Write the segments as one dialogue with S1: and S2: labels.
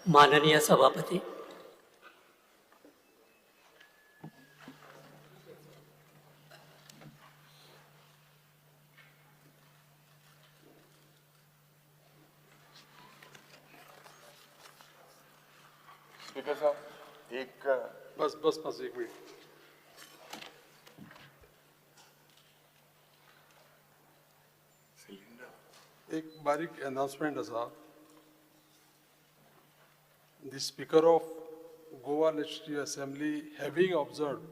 S1: माननीय सभापती.
S2: Speaker sir, एक
S3: बस बस बस, एक मिनिट. एक बारीक अनाउन्समेंट आसा. The Speaker of Goa Legislative Assembly, having observed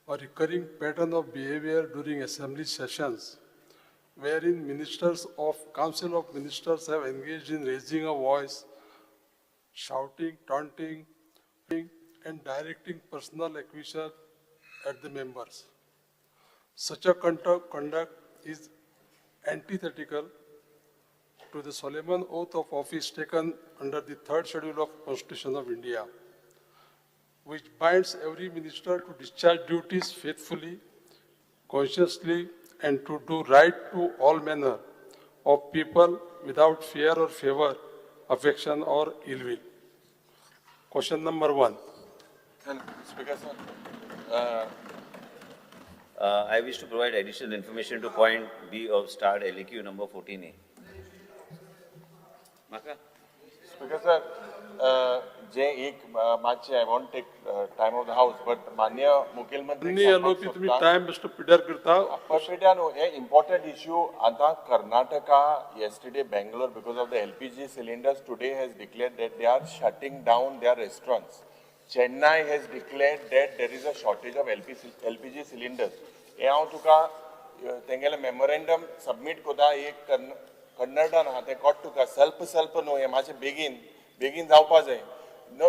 S3: a recurring pattern of behavior during assembly sessions wherein ministers of Council of Ministers have engaged in raising a voice, shouting, taunting, and directing personal accusation at the members. Such a conduct is antithetical to the solemn oath of office taken under the third schedule of Constitution of India, which binds every minister to discharge duties faithfully, consciously, and to do right to all manner of people without fear or favor, affection or ill will. Question number 1.
S2: Speaker sir,
S4: I wish to provide additional information to point B of starred LAQ number 14A. Maka?
S2: Speaker sir, जे एक मातशें I won't take time of the house, but मान्य मुखेलमंत्री
S3: माननीय LOP, तुम्ही time बेश्टो पिड्यार करता.
S2: पिड्यार न्हू, हे इम्पॉर्टंट इश्यू. आतां Karnataka yesterday, Bangalore, because of the LPG cylinders, today has declared that they are shutting down their restaurants. Chennai has declared that there is a shortage of LPG cylinders. हें हांव तुका तेंगेलें memorandum submit करता. एक कन्नडान आहा तें कोट तुका. सल्प सल्प न्हू, हें मातशें बेगीन बेगीन जावपा जाय. No,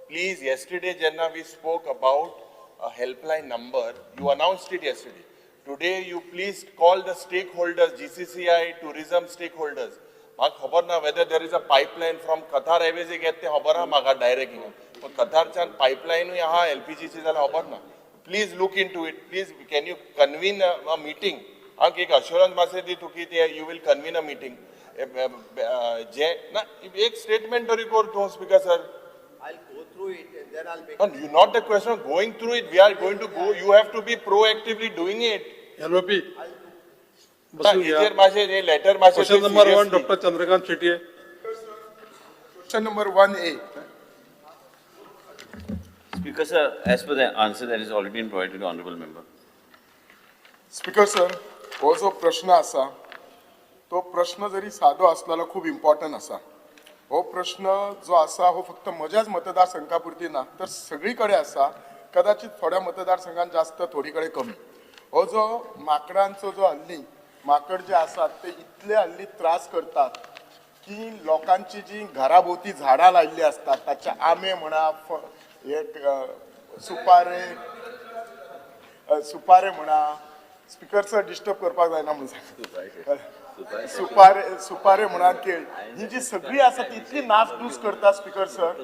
S2: please, yesterday जेन्ना we spoke about a helpline number, you announced it yesterday. Today you please call the stakeholders, GCCI, tourism stakeholders. म्हाका खबर ना whether there is a pipeline from Qatar Airways येत तें खबर आहा म्हाका डायरेक्ट हिंगा, पूण कतारच्यान पायपलायनूय आहा एलपीजीची जाल्यार खबर ना. Please look into it. Please, can you convene a meeting? हांव एक अश्योरन्स मातशें दी तूं की ते you will convene a meeting. जे ना, एक स्टेटमेंट तरी कर तूं, speaker sir.
S5: I'll go through it and then I'll make.
S2: No, you not the question of going through it. We are going to go. You have to be proactively doing it.
S3: LOP, बसून घ्या.
S2: हेजेर मातशें हे letter मातशें
S3: question number 1, doctor Chandrakant Shetye.
S6: Question number 1A.
S4: Speaker sir, as per the answer that is already been provided to the honorable member.
S6: Speaker sir, हो जो प्रश्न आसा तो प्रश्न जरी सादो आसलेलो खूब इम्पॉर्टंट आसा. हो प्रश्न जो आसा हो फक्त म्हज्याच मतदारसंघा पुरती ना तर सगळी कडेन आसा. कदाचित थोड्या मतदारसंघान जास्त, थोडी कडेन कमी. हो जो माकडांचो जो हल्ली माकड जे आसात ते इतले हल्ली त्रास करतात की लोकांची जी घरा भोंवती झाडां लायिल्ली आसतात ताचे आंबे म्हणा, हे सुपारे, सुपारे म्हणा. स्पिकर सर, डिस्टर्ब करपाक जायना म्हणून सांगता. सुपारे सुपारे म्हणा, केळ, ही जी सगळी आसा ती इतली नासधूस करता स्पिकर सर.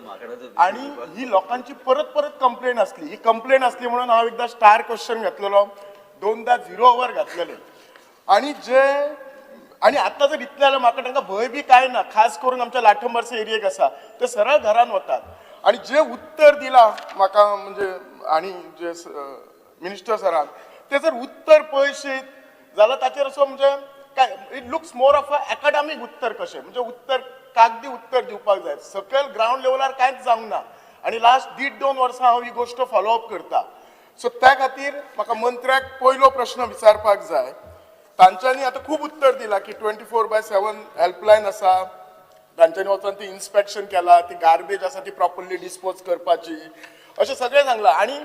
S6: आणि ही लोकांची परत परत कंप्लेन आसली. ही कंप्लेन आसली म्हणून हांव एकदां स्टार क्वेश्चन घातलेलो, दोनदा झिरो our घातलेले. आणि जे आणि आतां जर इतलें जाल्यार म्हाका तांकां भंय बी कांय ना. खास करून आमच्या लाठंबारसे एरियेक आसा ते सरळ घरान वतात. आणि जे उत्तर दिलां म्हाका म्हणजे आणि जे मिनिस्टर सरान ते जर उत्तर पळयशीत जाल्यार ताचेर असो म्हणजे काय, it looks more of a academic उत्तर कशें, म्हणजे उत्तर कागदी उत्तर दिवपाक जाय. सकयल ग्रावंड लेवलार कांयच जावंक ना. आनी लास्ट दीड दोन वर्सां हांव ही गोश्ट फॉलो अप करता. सो त्या खातीर म्हाका मंत्र्याक पयलो प्रश्न विचारपाक जाय. तांच्यांनी आतां खूब उत्तर दिलां की 24/7 हेल्पलायन आसा, तांच्यांनी वचोन ती इन्स्पेक्शन केला, ती गार्बेज आसा ती प्रॉपरली डिस्पोज करपाची, अशें सगळें सांगलां. आनी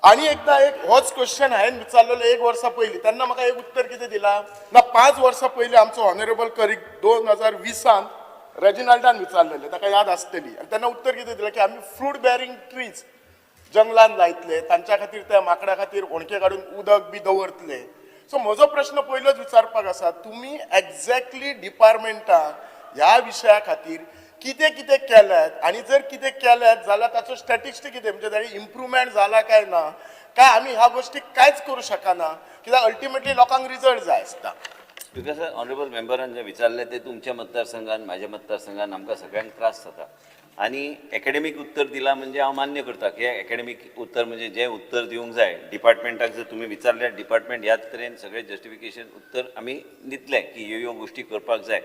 S6: आनी एकदां एक होच क्वेश्चन हांवें विचारलेलो एक वर्सा पयलीं, तेन्ना म्हाका एक उत्तर कितें दिलां ना, 5 वर्सां पयलीं आमचो ऑनरेबल करीक 2020 रेजिनाल्डान विचारलेलें, ताका याद आसतली. आनी तेन्ना उत्तर कितें दिलां की आमी फ्रूट बेरींग ट्रीज जंगलान लायतले, तांच्या खातीर त्या माकडां खातीर होणके काडून उदक बी दवरतले. सो म्हजो प्रश्न पयलोच विचारपाक आसा, तुमी एग्जॅक्टली डिपार्टमेंटान ह्या विशया खातीर कितें कितें केल्यात आनी जर कितें केल्यात जाल्यार ताचो स्टॅटिस्टीक कितें, म्हणजे ताणी इम्प्रुवमेंट जाला काय ना, काय आमी ह्या गोश्टीक कांयच करूं शकना, कित्याक अल्टिमेटली लोकांक रिजल्ट जाय आसता.
S4: स्पीकर सर, ऑनरेबल मेंबरान जें विचारलें ते तुमच्या मतदारसंघान, माझ्या मतदारसंघान आमकां सगळ्यांक त्रास जाता. आनी एकेडमीक उत्तर दिलां म्हणजे हांव मान्य करता की एकेडमीक उत्तर म्हणजे जें उत्तर दिवंक जाय डिपार्टमेंटाक जर तुमी विचारल्यार डिपार्टमेंट ह्याच तरेन सगळें जस्टिफिकेशन उत्तर आमी दितले की ह्यो ह्यो गोश्टी करपाक जाय.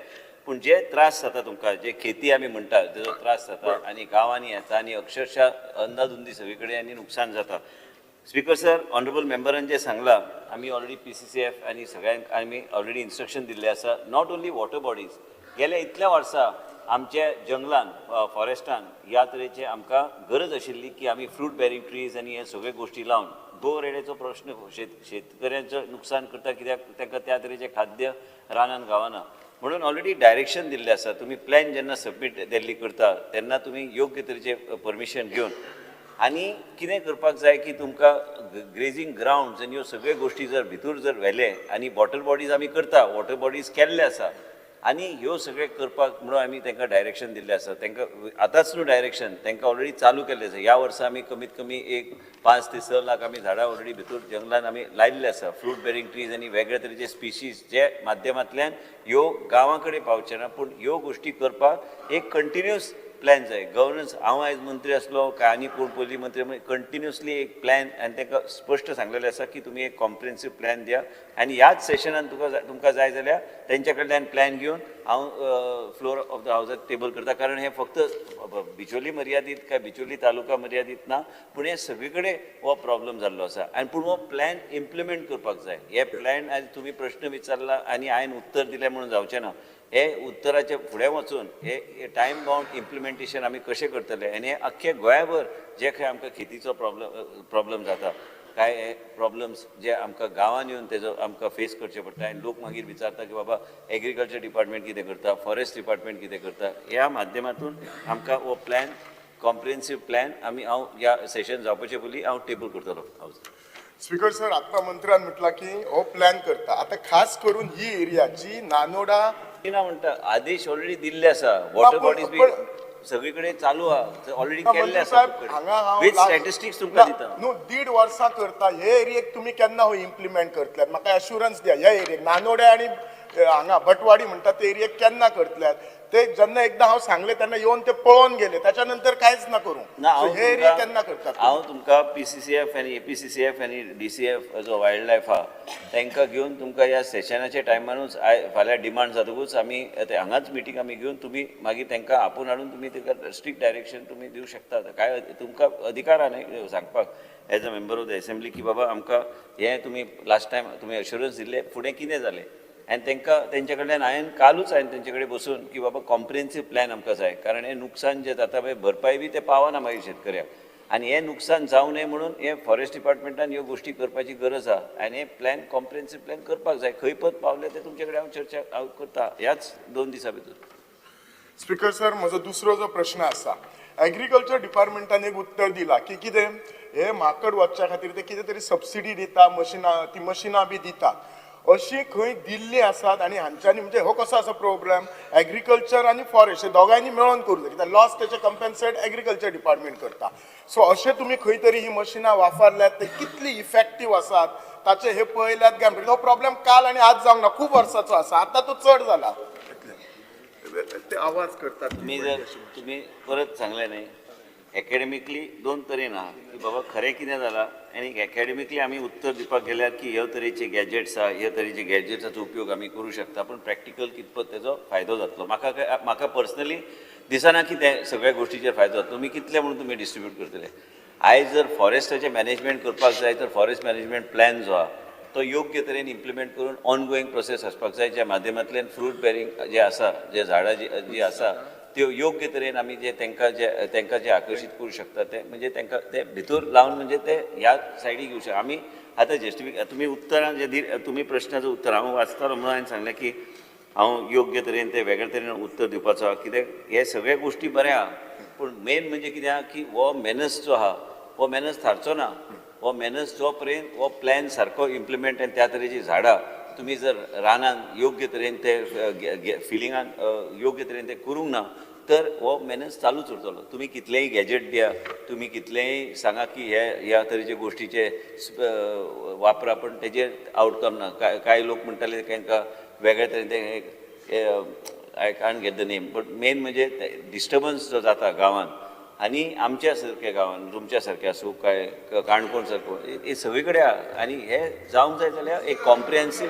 S4: पूण जे त्रास जाता तुमकां, जे खेती आमी म्हणटा तेजो त्रास जाता आनी गांवांनी येता आनी अक्षरशः अंदाधुंदी सगळे कडेन आनी नुकसान जाता. स्पीकर सर, ऑनरेबल मेंबरान जें सांगलां, आमी ऑलरेडी PCCF आनी सगळ्यांक आमी ऑलरेडी इन्स्ट्रक्शन दिल्लें आसा. Not only water bodies, गेल्या इतल्या वर्सां आमच्या जंगलान, फॉरेस्टान ह्या तरेचे आमकां गरज आशिल्ली की आमी फ्रूट बेरींग ट्रीज आनी हे सगळे गोश्टी लावन गो रेड्याचो प्रश्न शेतकऱ्यांचो नुकसान करता, कित्याक तांकां त्या तरेचें खाद्य रानान गावना. म्हणून ऑलरेडी डायरेक्शन दिल्लें आसा. तुमी प्लॅन जेन्ना सबमीट दिल्ली करता तेन्ना तुमी योग्य तरेचें परमिशन घेवन आनी कितें करपाक जाय की तुमकां ग्रेजींग ग्रावंड्स आनी ह्यो सगळ्यो गोश्टी जर भितूर जर व्हेले आनी वॉटर बॉडीज आमी करता, वॉटर बॉडीज केल्ले आसा आनी ह्यो सगळे करपाक म्हणून आमी तांकां डायरेक्शन दिल्लें आसा. तांकां आतांच न्हू डायरेक्शन, तांकां ऑलरेडी चालू केल्लें आसा. ह्या वर्सा आमी कमीत कमी एक 5 ते 6 लाख आमी झाडां ऑलरेडी भितूर जंगलान आमी लायिल्ले आसा. फ्रूट बेरींग ट्रीज आनी वेगळे तरेचे स्पिशीज जे माध्यमांतल्यान ह्यो गांवां कडेन पावचे ना, पूण ह्यो गोश्टी करपाक एक कंटिन्युअस प्लॅन जाय. गवर्नन्स, हांव आयज मंत्री आसलो काय आनी कोण पयलीं मंत्री, कंटिन्युअसली एक प्लॅन आनी तांकां स्पश्ट सांगलेलें आसा की तुमी एक कॉम्प्रिहेन्सीव प्लॅन दिया आनी ह्याच सेशनान तुमकां जाय जाल्यार तेंच्या कडल्यान प्लॅन घेवन हांव फ्लोर ऑफ the हावजात टेबल करता. कारण हें फक्त बिचोली मर्यादीत काय बिचोली तालुका मर्यादीत ना, पूण हें सगळे कडेन हो प्रॉब्लम जाल्लो आसा आनी पूण हो प्लॅन इम्प्लिमेंट करपाक जाय. हे प्लॅन आयज तुमी प्रश्न विचारला आनी हांवें उत्तर दिलें म्हणून जावचें ना. हे उत्तराचे फुडें वचून हे टायम बाउंड इम्प्लिमेंटेशन आमी कशें करतले आनी हे अख्खे गोंयाभर जे खंय आमकां खेतीचो प्रॉब्लम जाता, काय हे प्रॉब्लम्स जे आमकां गांवांत येवन तेजो आमकां फेस करचे पडटा आनी लोक मागीर विचारता की बाबा एग्रीकल्चर डिपार्टमेंट कितें करता, फॉरेस्ट डिपार्टमेंट कितें करता. ह्या माध्यमांतून आमकां हो प्लॅन, कॉम्प्रिहेन्सीव प्लॅन आमी हांव ह्या सेशन जावपाचे पयलीं हांव टेबल करतलो.
S6: स्पीकर सर, आत्तां मंत्र्यान म्हटलां की हो प्लॅन करता. आतां खास करून ही एरिया जी नानोडा
S4: ना म्हणटा आदेश ऑलरेडी दिल्ले आसा, वॉटर बॉडीज बी सगळी कडेन चालू आहा, ऑलरेडी केल्ले आसा.
S6: हांगा
S4: विथ स्टॅटिस्टिक्स तुमकां दिता.
S6: न्हू 1.5 वर्सां करता हे एरियेक तुमी केन्ना हो इम्प्लिमेंट करतले? म्हाका एश्युरन्स दिया, ह्या एरियेक नानोड्या आनी हांगा भटवाडी म्हणटा ते एरियेक केन्ना करतले? ते जेन्ना एकदां हांव सांगलें तेन्ना येवन ते पळोवन गेले, त्याच्या नंतर कांयच ना करूंक. हे एरिया केन्ना करतात?
S4: हांव तुमकां PCCF आनी APCCF आनी DCF जो वायल्ड लायफ आहा तांकां घेवन तुमकां ह्या सेशनाच्या टायमानूच फाल्यां डिमांड जातकूच आमी हांगाच मिटींग आमी घेवन तुमी मागीर तांकां आपोवन हाडून तुमी तांकां स्ट्रिक्ट डायरेक्शन तुमी दिवं शकतात. काय तुमकां अधिकार आहा न्ही सांगपाक as a member of the assembly की बाबा आमकां हें तुमी लास्ट टायम तुमी एश्युरन्स दिल्लें, फुडें कितें जालें? आनी तांकां तेंच्या कडल्यान हांवें कालूच हांवें तेंचे कडेन बसून की बाबा कॉम्प्रिहेन्सीव प्लॅन आमकां जाय, कारण हें नुकसान जें जाता पळय भरपाय बी तें पावना मागीर शेतकऱ्याक आनी हें नुकसान जावं नये म्हणून हें फॉरेस्ट डिपार्टमेंटान ह्यो गोश्टी करपाची गरज आहा आनी हें प्लॅन कॉम्प्रिहेन्सीव प्लॅन करपाक जाय. खंय पत पावले तें तुमचे कडेन हांव चर्चा हांव करता ह्याच 2 दिसां भितर.
S6: स्पीकर सर, म्हजो दुसरो जो प्रश्न आसा, एग्रीकल्चर डिपार्टमेंटान एक उत्तर दिलां की कितें हे माकड वचच्या खातीर ते कितें तरी सबसिडी दिता, मशिनां ती मशिनां बी दिता, अशी खंय दिल्ली आसात आनी हांच्यांनी म्हणजे हो कसो आसा प्रोग्राम एग्रीकल्चर आनी फॉरेस्ट हे दोगांयनी मेळोन करूं जाय, कित्याक लॉस तेचे कम्पेन्सेट एग्रीकल्चर डिपार्टमेंट करता. सो अशें तुमी खंय तरी ही मशिनां वापरल्यात, ते कितली इफेक्टीव आसात ताचे हे पळयल्यात काय? हो प्रॉब्लेम काल आनी आज जावंक ना, खूब वर्सांचो आसा, आतां तो चड जाला. ते आवाज करतात.
S4: तुमी जर तुमी परत सांगलें न्ही, एकेडमिकली 2 तरेन आहा की बाबा खरें कितें जालां आनी एकेडमिकली आमी उत्तर दिवपाक गेल्यार की ह्यो तरेचे गॅजेट्स आहा, ह्या तरेचे गॅजेट्साचो उपयोग आमी करूं शकता, पूण प्रॅक्टिकल कितपत तेजो फायदो जातलो म्हाका म्हाका पर्सनली दिसना की ते सगळ्या गोश्टीचेर फायदो जातलो. तुमी कितले म्हणून तुमी डिस्ट्रिब्यूट करतले? आयज जर फॉरेस्टाचें मॅनेजमेंट करपाक जाय तर फॉरेस्ट मॅनेजमेंट प्लॅन जो आहा तो योग्य तरेन इम्प्लिमेंट करून ऑनगोईंग प्रोसेस आसपाक जाय, ज्या माध्यमांतल्यान फ्रूट बेरींग जे आसा, जे झाडां जी आसा त्यो योग्य तरेन आमी जे तांकां जे आकर्शीत करूं शकता ते म्हणजे तांकां ते भितर लावन म्हणजे ते ह्या सायडीक येवं शकता. आमी आतां जस्टिफिक तुमी उत्तरां जे तुमी प्रश्नाचो उत्तर हांव वाचतालो म्हणून हांवें सांगलें की हांव योग्य तरेन ते वेगळे तरेन उत्तर दिवपाचो आहा, कित्याक हे सगळे गोश्टी बऱ्यो आहा, पूण मेन म्हणजे कितें आहा की हो मेनस जो आहा हो मेनस थारचो ना. हो मेनस जो पर्यंत हो प्लॅन सारको इम्प्लिमेंट आनी त्या तरेचीं झाडां तुमी जर रानान योग्य तरेन ते फिलिंगान योग्य तरेन ते करूंक ना तर हो मेनस चालूच उरतलो. तुमी कितलेंय गॅजेट दिया, तुमी कितलेंय सांगा की हे ह्या तरेचे गोश्टीचे वापरा, पण तेजेर आवटकम ना. कांय लोक म्हणटाले तांकां वेगळे तरेन ते I can't get the name, but main म्हणजे डिस्टर्बन्स जो जाता गांवांत आनी आमच्या सारक्या गांवांत, तुमच्या सारक्या आसूं काय काणकोण सारको, हे सगळे कडेन आहा. आनी हे जावंक जाय जाल्यार एक कॉम्प्रिहेन्सीव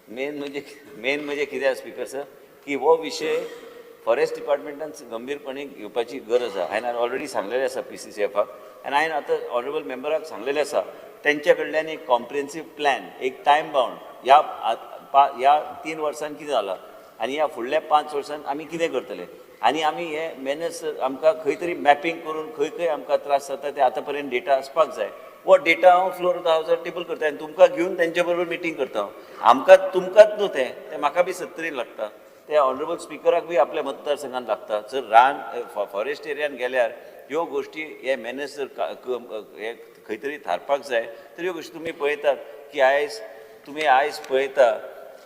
S4: मेन म्हणजे कितें आसा स्पिकर सर, की हो विशय फॉरेस्ट डिपार्टमेंटान गंभीरपणे घेवपाची गरज आसा. हांवें ऑलरेडी सांगलेलें आसा पीसीसीएफाक आनी हांवें आतां ऑनरेबल मेंबराक सांगलेलें आसा, तेंच्या कडल्यान एक कॉम्प्रिहेन्सीव प्लॅन, एक टायम बाउंड, ह्या 3 वर्सान कितें जालां आनी ह्या फुडल्या 5 वर्सान आमी कितें करतले आनी आमी हे मेनस आमकां खंय तरी मॅपिंग करून खंय खंय आमकां त्रास जाता ते आतां पर्यंत डेटा आसपाक जाय. हो डेटा हांव फ्लोर हावजार टेबल करता आनी तुमकां घेवन तेंच्या बरोबर मिटींग करता हांव. आमकां तुमकांच न्हू, तें तें म्हाका बी सत्तरीन लागता, ते ऑनरेबल स्पिकराक बी आपल्या मतदारसंघात लागता. जर रान फॉरेस्ट एरियान गेल्यार ह्यो गोश्टी हे मेनस जर हे खंय तरी थारपाक जाय, तर ह्यो गोश्टी तुमी पळयतात की आयज तुमी आयज पळयता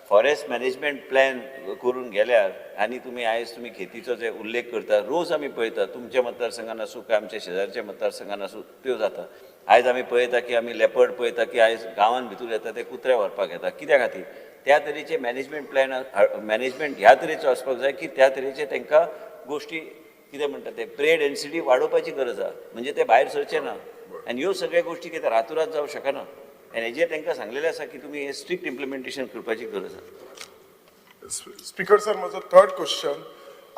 S4: फॉरेस्ट मॅनेजमेंट प्लॅन करून गेल्यार आनी तुमी आयज तुमी खेतीचो जे उल्लेख करता, रोज आमी पळयता, तुमच्या मतदारसंघान आसूं काय आमच्या शेजारच्या मतदारसंघान आसूं, त्यो जाता. आयज आमी पळयता की आमी लेपर्ड पळयता की आयज गांवान भितर येता, ते कुत्रे व्हरपाक येता. कित्या खातीर? त्या तरेचे मॅनेजमेंट प्लॅन, मॅनेजमेंट ह्या तरेचो आसपाक जाय की त्या तरेचे तांकां गोश्टी कितें म्हणटा ते प्रे डेन्सिटी वाडोवपाची गरज आहा, म्हणजे ते भायर सरचे ना. आनी ह्यो सगळ्यो गोश्टी कितें रातोरात जावंक शकना आनी हेजेर तांकां सांगलेलें आसा की तुमी हें स्ट्रिक्ट इम्प्लिमेंटेशन करपाची गरज आसा.
S6: स्पीकर सर, म्हजो थर्ड क्वेश्चन.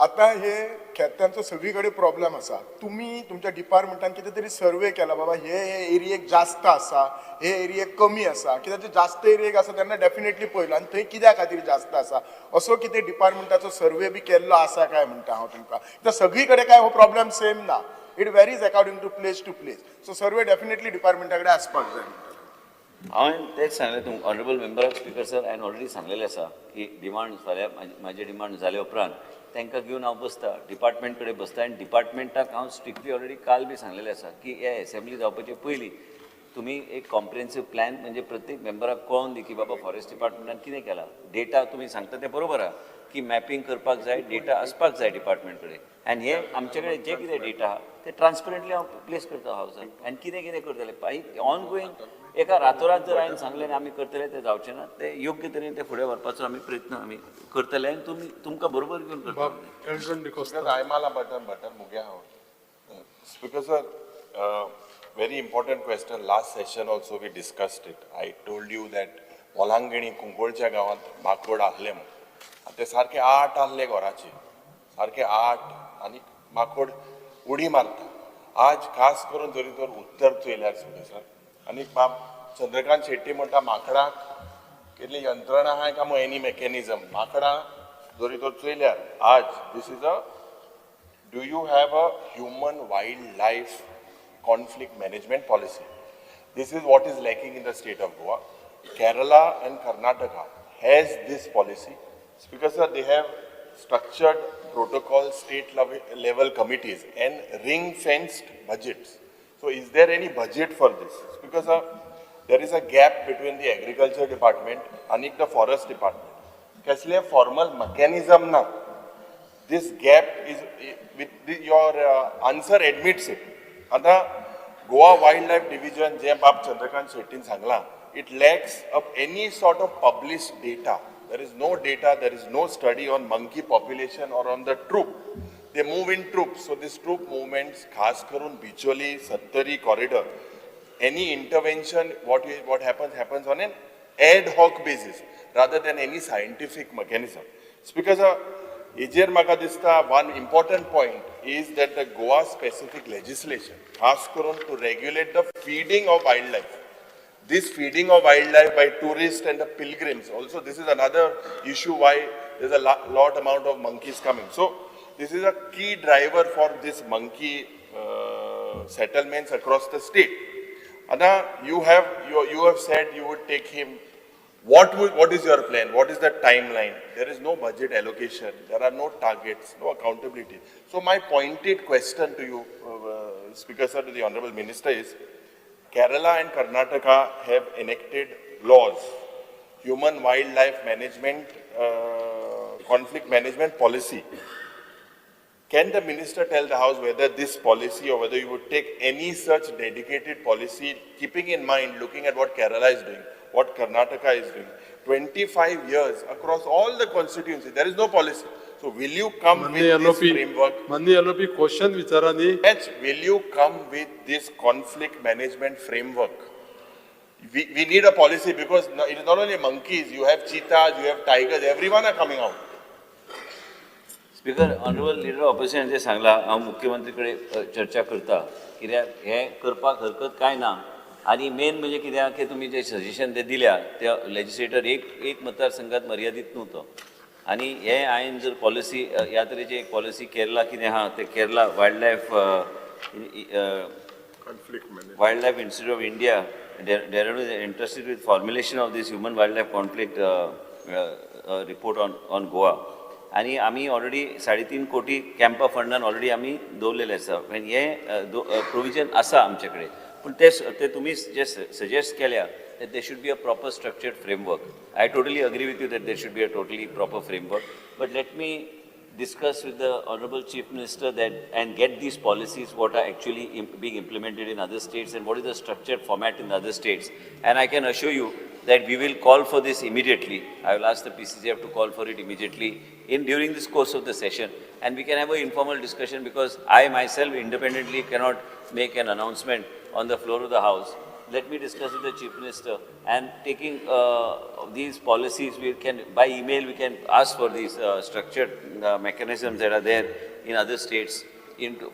S6: आतां हे खेत्यांचो सगळी कडेन प्रॉब्लेम आसा. तुमी तुमच्या डिपार्टमेंटान कितें तरी सर्वे केला, बाबा हे हे एरियेक जास्त आसा, हे एरियेक कमी आसा? कित्याक जे जास्त एरियेक आसा तेन्ना डेफिनेटली पळयलो आनी थंय कित्या खातीर जास्त आसा, असो कितें डिपार्टमेंटाचो सर्वे बी केल्लो आसा काय म्हणटा हांव तुमकां. कित्याक सगळी कडेन काय हो प्रॉब्लेम सेम ना, it varies according to place to place, so survey definitely डिपार्टमेंटा कडेन आसपाक जाय.
S4: हांवें तेच सांगलें तुमकां ऑनरेबल मेंबराक, स्पिकर सर, हांवें ऑलरेडी सांगलेलें आसा की डिमांड फाल्यां म्हाजी डिमांड जाले उपरांत तांकां घेवन हांव बसता, डिपार्टमेंट कडेन बसता आनी डिपार्टमेंटाक हांव स्ट्रिक्टली ऑलरेडी काल बी सांगलेलें आसा की हे एसेंब्ली जावपाचे पयलीं तुमी एक कॉम्प्रिहेन्सीव प्लॅन, म्हणजे प्रत्येक मेंबराक कळोन दी की बाबा फॉरेस्ट डिपार्टमेंटान कितें केलां. डेटा तुमी सांगता तें बरोबर आहा की मॅपिंग करपाक जाय, डेटा आसपाक जाय डिपार्टमेंट कडेन आनी हे आमचे कडेन जे कितें डेटा आहा ते ट्रान्सपरंटली हांव प्लेस करता हावसान आनी कितें कितें करतले ऑन गोईंग. एका रातोरात जर हांवें सांगलें आनी आमी करतले, तें जावचें ना. ते योग्य तरेन ते फुडें व्हरपाचो आमी प्रयत्न आमी करतले आनी तुमी तुमकां बरोबर घेवन करतले.
S3: बाब एल्डन डिकोस्ता.
S2: आयमाला बटन बटन मुगे हांव. Speaker sir, very important question. Last session also we discussed it. I told you that मोलांगिणी कुंकोळच्या गांवांत माकोड आहले म्हूण. ते सारके आठ आहले घराचे, सारके आठ आनी माकोड उडी मारता. आज खास करून जरी तर उत्तर चोयल्यार स्पीकर सर, आनी बाब चंद्रकांत शेट्टी म्हणटा माकडाक केल्ली यंत्रणा आहाय काय मग एनी मेकॅनिजम माकडां जरी तर चोयल्यार आज this is a do you have a human wildlife conflict management policy? This is what is lacking in the state of Goa. Kerala and Karnataka has this policy. It's because, sir, they have structured protocol, state level committees and ring fenced budgets. So is there any budget for this? It's because there is a gap between the agriculture department and the forest department. कसले formal mechanism ना. This gap is with your answer admits it. आता Goa wild life division जे बाब चंद्रकांत शेट्टीन सांगलां, it lacks of any sort of published data. There is no data, there is no study on monkey population or on the troop. They move in troops, so this troop movements, खास करून Bicholim Sattari corridor, any intervention, what happens, happens on an ad hoc basis rather than any scientific mechanism. It's because हेजेर म्हाका दिसता one important point is that the Goa specific legislation, खास करून to regulate the feeding of wildlife, this feeding of wildlife by tourists and the pilgrims also, this is another issue why there's a lot amount of monkeys coming. So this is a key driver for this monkey settlements across the state. Anna, you have said you would take him. What is your plan? What is the timeline? There is no budget allocation, there are no targets, no accountability. So my pointed question to you, Speaker sir, to the honorable minister is, Kerala and Karnataka have enacted laws, human wildlife management, conflict management policy. Can the minister tell the House whether this policy or whether you would take any such dedicated policy, keeping in mind, looking at what Kerala is doing, what Karnataka is doing. 25 years across all the constituencies, there is no policy. So will you come with this framework?
S3: माननीय LOP question विचारा न्ही.
S2: Will you come with this conflict management framework? We need a policy because it is not only monkeys, you have cheetahs, you have tigers, everyone are coming out.
S4: Speaker, honourable leader of opposition जे सांगला हांव मुख्यमंत्री कडेन चर्चा करता कित्याक हें करपाक हरकत कांय ना. आनी मेन म्हणजे कित्याक की तुमी जे सजेशन ते दिल्या ते लेजिस्लेटर एक मतदारसंघात मर्यादीत न्हू तो. आनी हे हांवें जर पॉलिसी ह्या तरेची एक पॉलिसी केरला कितें आहा ते Kerala wild life wild life institute of India Dehradun is interested with formulation of this human wild life conflict report on Goa. आनी आमी ऑलरेडी 3.5 कोटी कॅम्पा फंडान ऑलरेडी आमी दवरलेले आसा आनी हें प्रोविजन आसा आमचे कडेन. पूण ते तुमी जे सजेस्ट केल्या that there should be a proper structured framework. I totally agree with you that there should be a totally proper framework, but let me discuss with the Honorable Chief Minister that and get these policies what are actually being implemented in other states and what is the structured format in other states. And I can assure you that we will call for this immediately. I will ask the PCCF to call for it immediately during this course of the session, and we can have an informal discussion because I myself independently cannot make an announcement on the floor of the House. Let me discuss with the Chief Minister, and taking these policies, we can, by email, we can ask for these structured mechanisms that are there in other states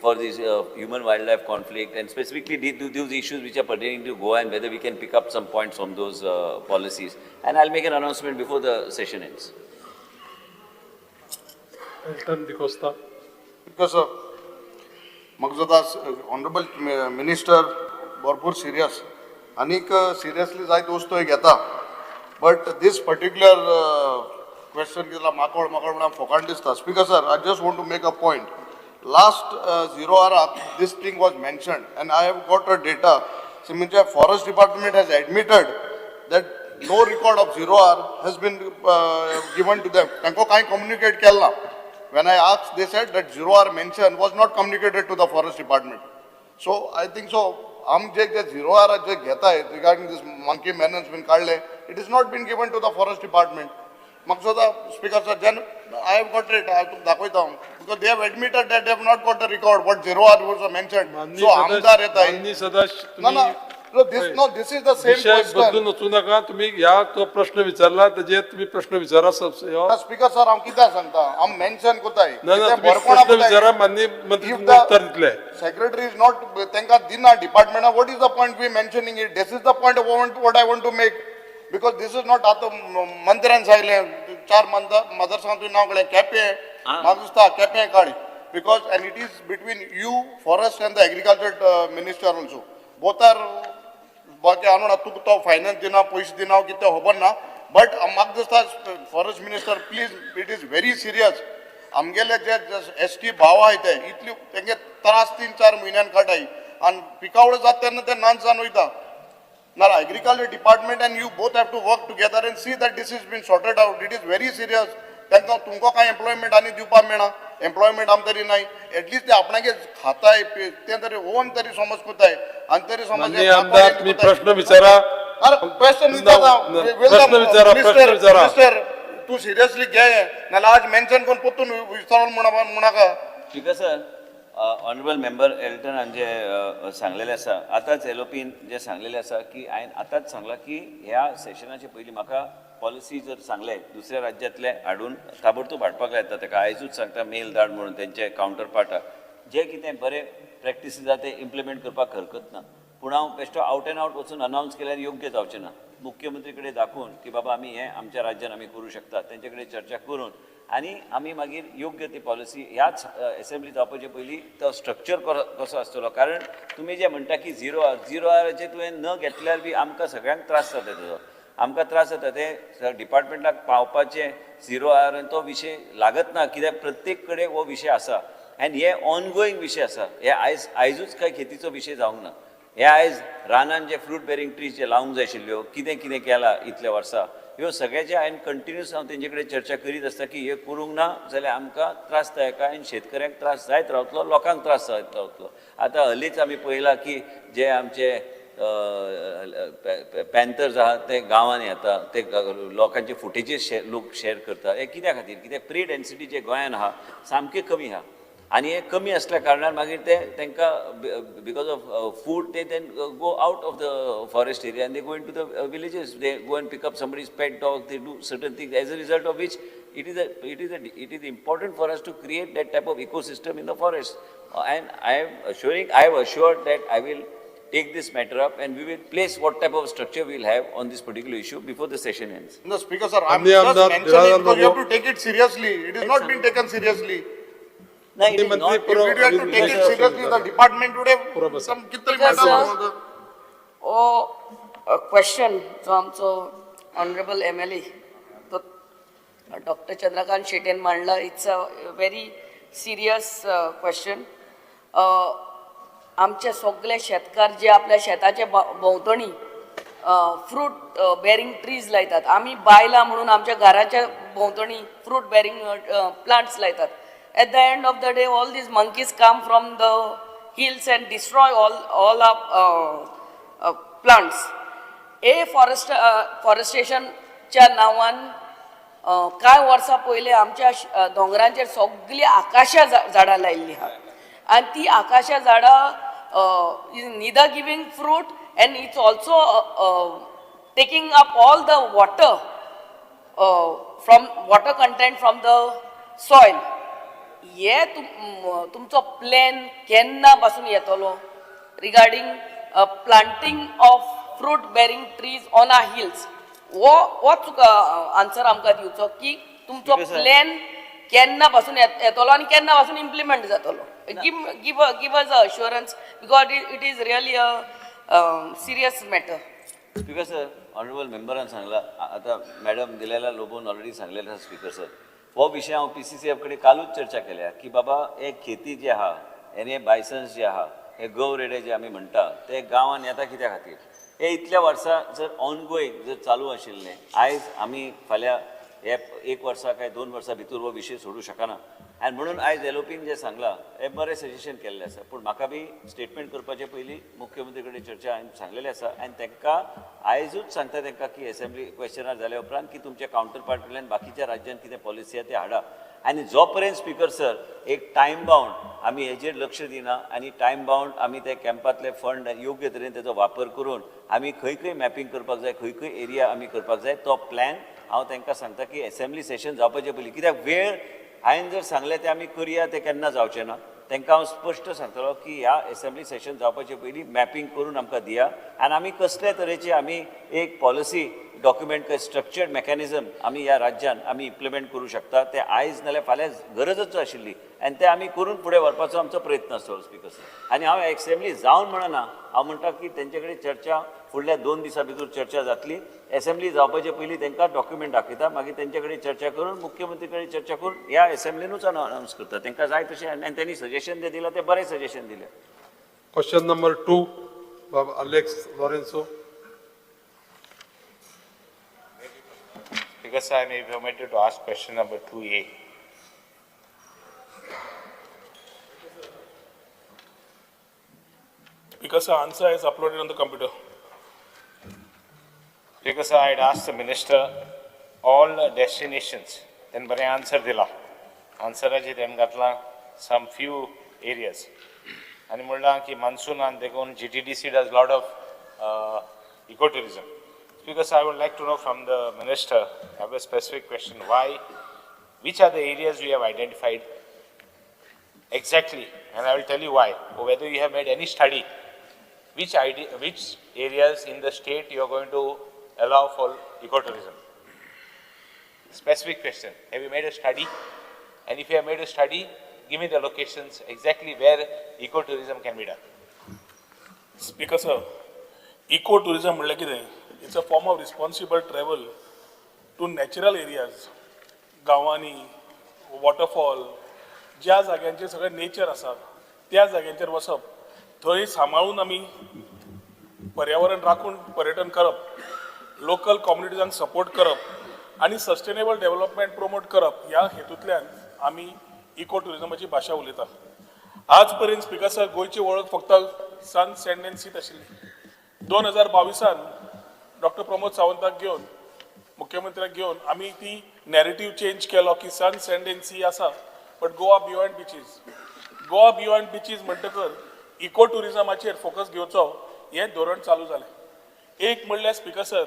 S4: for this human wildlife conflict, and specifically these issues which are pertaining to Goa, and whether we can pick up some points from those policies. And I'll make an announcement before the session ends.
S3: Elton D'Costa.
S1: Because म्हाका honourable minister भरपूर serious आनीक seriously जायत वस्तू घेता, but these particular question कितें माकोड माकोड म्हणून फोकाण दिसता. Speaker sir, I just want to make a point. Last zero आवराक this thing was mentioned and I have got a data. म्हणजे forest department has admitted that no record of zero hour has been given to them. तांकां कांय communicate केलें ना. When I asked, they said that zero hour mention was not communicated to the forest department. So I think so, आम जे जे zero hour जे घेताय regarding this monkey menace बीन काडले, it is not been given to the forest department. म्हाका सुद्दां speaker sir, then I have got it, हांव तुका दाखयता हांव, because they have admitted that they have not got the record what zero hour was mentioned. So आमदार येताय.
S3: माननीय सदस्य,
S1: ना ना, this no, this is the same
S3: विषय
S1: क्वेश्चन.
S3: बदलून वचूं नाका. तुमी ह्या तो प्रश्न विचारला तेजेर तुमी प्रश्न विचारा.
S1: स्पीकर सर, हांव कित्याक सांगता, हांव मेन्शन कोताय.
S3: ना ना, तुमी प्रश्न विचारा, माननीय मंत्री तुमकां उत्तर दितले.
S1: सेक्रेटरी is not, तांकां दिना डिपार्टमेंटा. What is the point we mentioning it? This is the point what I want to make, because this is not. आतां मंत्र्यान सांगलें चार मतदारसंघात तुवें नांव काडलें केपें, म्हाका दिसता केपें काड, because and it is between you forest and the agriculture minister also, both are. बाकी हांव म्हणा तुका तो फायनान्स दिना, पयशे दिना, कितें खबर ना, बट म्हाका दिसता forest minister please, it is very serious. आमगेले जे एस टी भाव आहाय ते इतले तेंगे त्रास 3-4 म्हयन्यान काडाय आनी पिकावळ जाता तेन्ना ते नाच जावन वयता. ना agriculture department and you both have to work together and see that this is been sorted out. It is very serious. तांकां तुमकां कांय एम्प्लॉयमेंट आनी दिवपाक मेळना, एम्प्लॉयमेंट आम तरी नाय, एटलिस्ट ते आपणागे खाताय तें तरी ओन तरी समज कोताय आनी तरी समज.
S3: आमदार, तुमी प्रश्न विचारा.
S1: अरे क्वेश्चन विचारा,
S3: प्रश्न विचारा, प्रश्न विचारा.
S1: मिनिस्टर तूं सिरियसली घे, नाल्यार आज मेन्शन करून परतून विचारून म्हणनाका.
S4: Speaker sir, honourable member Elton हांचे सांगलेलें आसा, आतांच एलओपीन जें सांगलेलें आसा की हांवें आतांच सांगलां की ह्या सेशनाचे पयलीं म्हाका पॉलिसी जर सांगलें दुसऱ्या राज्यांतले हाडून ताबडतोब हाडपाक लायता ताका. आयजूच सांगता मेल धाड म्हणून तेंचे कावंटर पार्टाक. जे कितें बरे प्रॅक्टिसीस आसा ते इम्प्लिमेंट करपाक हरकत ना, पूण हांव बेश्टो आवट एंड आवट वचून अनावन्स केल्यार योग्य जावचें ना. मुख्यमंत्री कडेन दाखोवन की बाबा आमी हें आमच्या राज्यान आमी करूं शकता, तेंचे कडेन चर्चा करून आनी आमी मागीर योग्य ती पॉलिसी ह्याच एसेंब्ली जावपाचे पयलीं तो स्ट्रक्चर कसो आसतलो. कारण तुमी जे म्हणटा की झिरो आर, झिरो आराचेर तुवें न घेतल्यार बी आमकां सगळ्यांक त्रास जाता तेजो, आमकां त्रास जाता ते डिपार्टमेंटाक पावपाचें झिरो आर आनी तो विशय लागत ना, कित्याक प्रत्येक कडेन हो विशय आसा आनी हे ऑनगोईंग विशय आसा. हे आयज आयजूच कांय खेतीचो विशय जावंक ना, हे आयज रानान जे फ्रूट बेरींग ट्रीज जे लावंक जाय आशिल्ल्यो, कितें कितें केलां इतल्या वर्सां, ह्यो सगळ्याचे हांवें कंटिन्युअस हांव तेंचे कडेन चर्चा करीत आसता की हे करूंक ना जाल्यार आमकां त्रास जायका आनी शेतकऱ्यांक त्रास जायत रावतलो, लोकांक त्रास जायत रावतलो. आतां हलीच आमी पळयलां की जे आमचे पॅन्थर्स आहा ते गांवांनी येता, ते लोकांचे फुटेजीस लोक शेअर करता. हे कित्या खातीर? कित्याक प्री डेन्सिटी जे गोंयान आहा सामकी कमी आहा आनी हे कमी आसल्या कारणान मागीर ते तांकां because of food they then go out of the forest area and they go into the villages, they go and pick up somebody's pet dog, they do certain things, as a result of which it is important for us to create that type of ecosystem in the forest. And I am assured that I will take this matter up and we will place what type of structure we will have on this particular issue before the session ends.
S1: No, Speaker sir, I am
S3: माननीय
S1: just
S3: आमदार
S1: mentioning
S3: Delilah
S1: because you have
S3: Lobo.
S1: To take it seriously. It is not been taken seriously.
S4: No, it is
S3: मंत्री
S4: not.
S3: पुरो-
S1: If we had to take it seriously, the department would have
S3: पुरो बसा.
S1: some कितरी
S7: Speaker
S1: matter.
S7: sir. हो question जो आमचो honourable M L A तो doctor Chandrakant शेटेन मांडला, it's a very serious question. आमचे सगळे शेतकार जे आपल्या शेताच्या भोंवतणी फ्रूट बेरिंग ट्रीज लायतात, आमी बायलां म्हणून आमच्या घराच्या भोंवतणी फ्रूट बेरिंग प्लांट्स लायतात. At the end of the day, all these monkeys come from the hills and destroy all our plants. A forest फॉरेस्टेशनच्या नांवान कांय वर्सां पयलीं आमच्या दोंगरांचेर सगळीं आकाशा झाडां लायिल्लीं आहा आनी ती आकाशा झाडां is neither giving fruit and it's also taking up all the water from water content from the soil. हे तुमचो प्लॅन केन्ना पासून येतलो regarding planting of fruit bearing trees on our hills? हो होच आन्सर आमकां दिवचो की तुमचो
S4: Speaker sir.
S7: Plan केन्ना पासून येतलो आनी केन्ना पासून इम्प्लिमेंट जातलो. Give us a assurance because it is really a serious matter.
S4: Speaker sir, honourable मेंबरान सांगला, आतां मॅडम दिलेला लोबोन ऑलरेडी सांगलेलें आसा. स्पीकर सर, हो विशय हांव पीसीसीएफ कडेन कालूच चर्चा केल्या की बाबा हे खेती जी आहा आनी हे बायसन्स जे आहा, हे गव रेडे जे आमी म्हणटा ते गांवान येता कित्या खातीर? हे इतल्या वर्सां जर ऑनगोईंग जर चालू आशिल्लें, आयज आमी फाल्यां हे एक वर्सा काय 2 वर्सां भितर हो विशय सोडूं शकना. आनी म्हणून आयज एलओपीन जें सांगलां हें बरें सजेशन केल्लें आसा, पूण म्हाका बी स्टेटमेंट करपाचे पयलीं मुख्यमंत्री कडेन चर्चा हांवें सांगलेलें आसा आनी तांकां आयजूच सांगता तांकां की एसेंब्ली क्वेश्चनार जाल्या उपरांत की तुमच्या कावंटर पार्ट कडल्यान बाकीच्या राज्यांत कितें पॉलिसी आहा ते हाडा. आनी जो पर्यंत स्पीकर सर एक टायम बाउंड आमी हेजेर लक्ष दिना आनी टायम बाउंड आमी ते कॅम्पांतले फंड योग्य तरेन तेजो वापर करून आमी खंय खंय मॅपिंग करपाक जाय, खंय खंय एरिया आमी करपाक जाय, तो प्लॅन हांव तांकां सांगता की एसेंब्ली सेशन जावपाचे पयलीं. कित्याक वेळ हांवें जर सांगलें तें आमी करुया, तें केन्ना जावचें ना. तांकां हांव स्पश्ट सांगतलो की ह्या एसेंब्ली सेशन जावपाचे पयलीं मॅपिंग करून आमकां दिया आनी आमी कसले तरेची आमी एक पॉलिसी डॉक्युमेंट, स्ट्रक्चर्ड मॅकॅनिजम आमी ह्या राज्यान आमी इम्प्लिमेंट करूं शकता. ते आयज नाल्यार फाल्यां गरजच आशिल्ली आनी ते आमी करून फुडें व्हरपाचो आमचो प्रयत्न आसतलो स्पीकर सर. आनी हांव एसेंब्ली जावन म्हणना, हांव म्हणटा की तेंचे कडेन चर्चा फुडल्या 2 दिसां भितर चर्चा जातली. एसेंब्ली जावपाचे पयलीं तांकां डॉक्युमेंट दाखयता, मागीर तेंचे कडेन चर्चा करून, मुख्यमंत्री कडेन चर्चा करून ह्या एसेंब्लीनूच अनावन्स करता. तांकां जाय तशें आनी त्यांनी सजेशन जें दिलां तें बरें सजेशन दिलें.
S3: क्वेश्चन नंबर 2, बाब Alex Lourenço.
S8: Speaker sir, I may be permitted to ask question number 2A.
S9: Because the answer is uploaded on the computer.
S8: Speaker sir, I had asked the minister all destinations. Then बरें answer दिला. आन्सराचेर तेणें घातला some few areas. आनी म्हणलां की मान्सूनान देखून GTDC does lot of eco tourism. Speaker sir, I would like to know from the minister, I have a specific question, why, which are the areas we have identified exactly, and I will tell you why, or whether you have made any study, which idea, which areas in the state you are going to allow for ecotourism? Specific question, have you made a study? And if you have made a study, give me the locations exactly where ecotourism can be done.
S9: Speaker sir, eco tourism म्हणल्यार कितें? It's a form of responsible travel to natural areas. गांवांनी waterfall, ज्या जाग्यांचेर सगळें nature आसा त्या जाग्यांचेर वचप, थंय सांबाळून आमी पर्यावरण राखून पर्यटन करप, लोकल कम्युनिटीजांक सपोर्ट करप आनी सस्टेनेबल डेव्हलपमेंट प्रमोट करप, ह्या हेतूंतल्यान आमी इको टुरिजमाची भाशा उलयता. आज पर्यंत स्पीकर सर, गोंयची वळख फक्त सन, सँड अँड सीत आशिल्ली. 2022आन डॉक्टर प्रमोद सावंताक घेवन, मुख्यमंत्र्याक घेवन आमी ती नॅरेटीव चेंज केलो की सन, सँड एंड सी आसा, but Goa beyond beaches. Goa beyond beaches म्हणटकर इको ट्युरिजमाचेर फोकस घेवचो हें धोरण चालू जालें. एक म्हणल्यार, Speaker sir,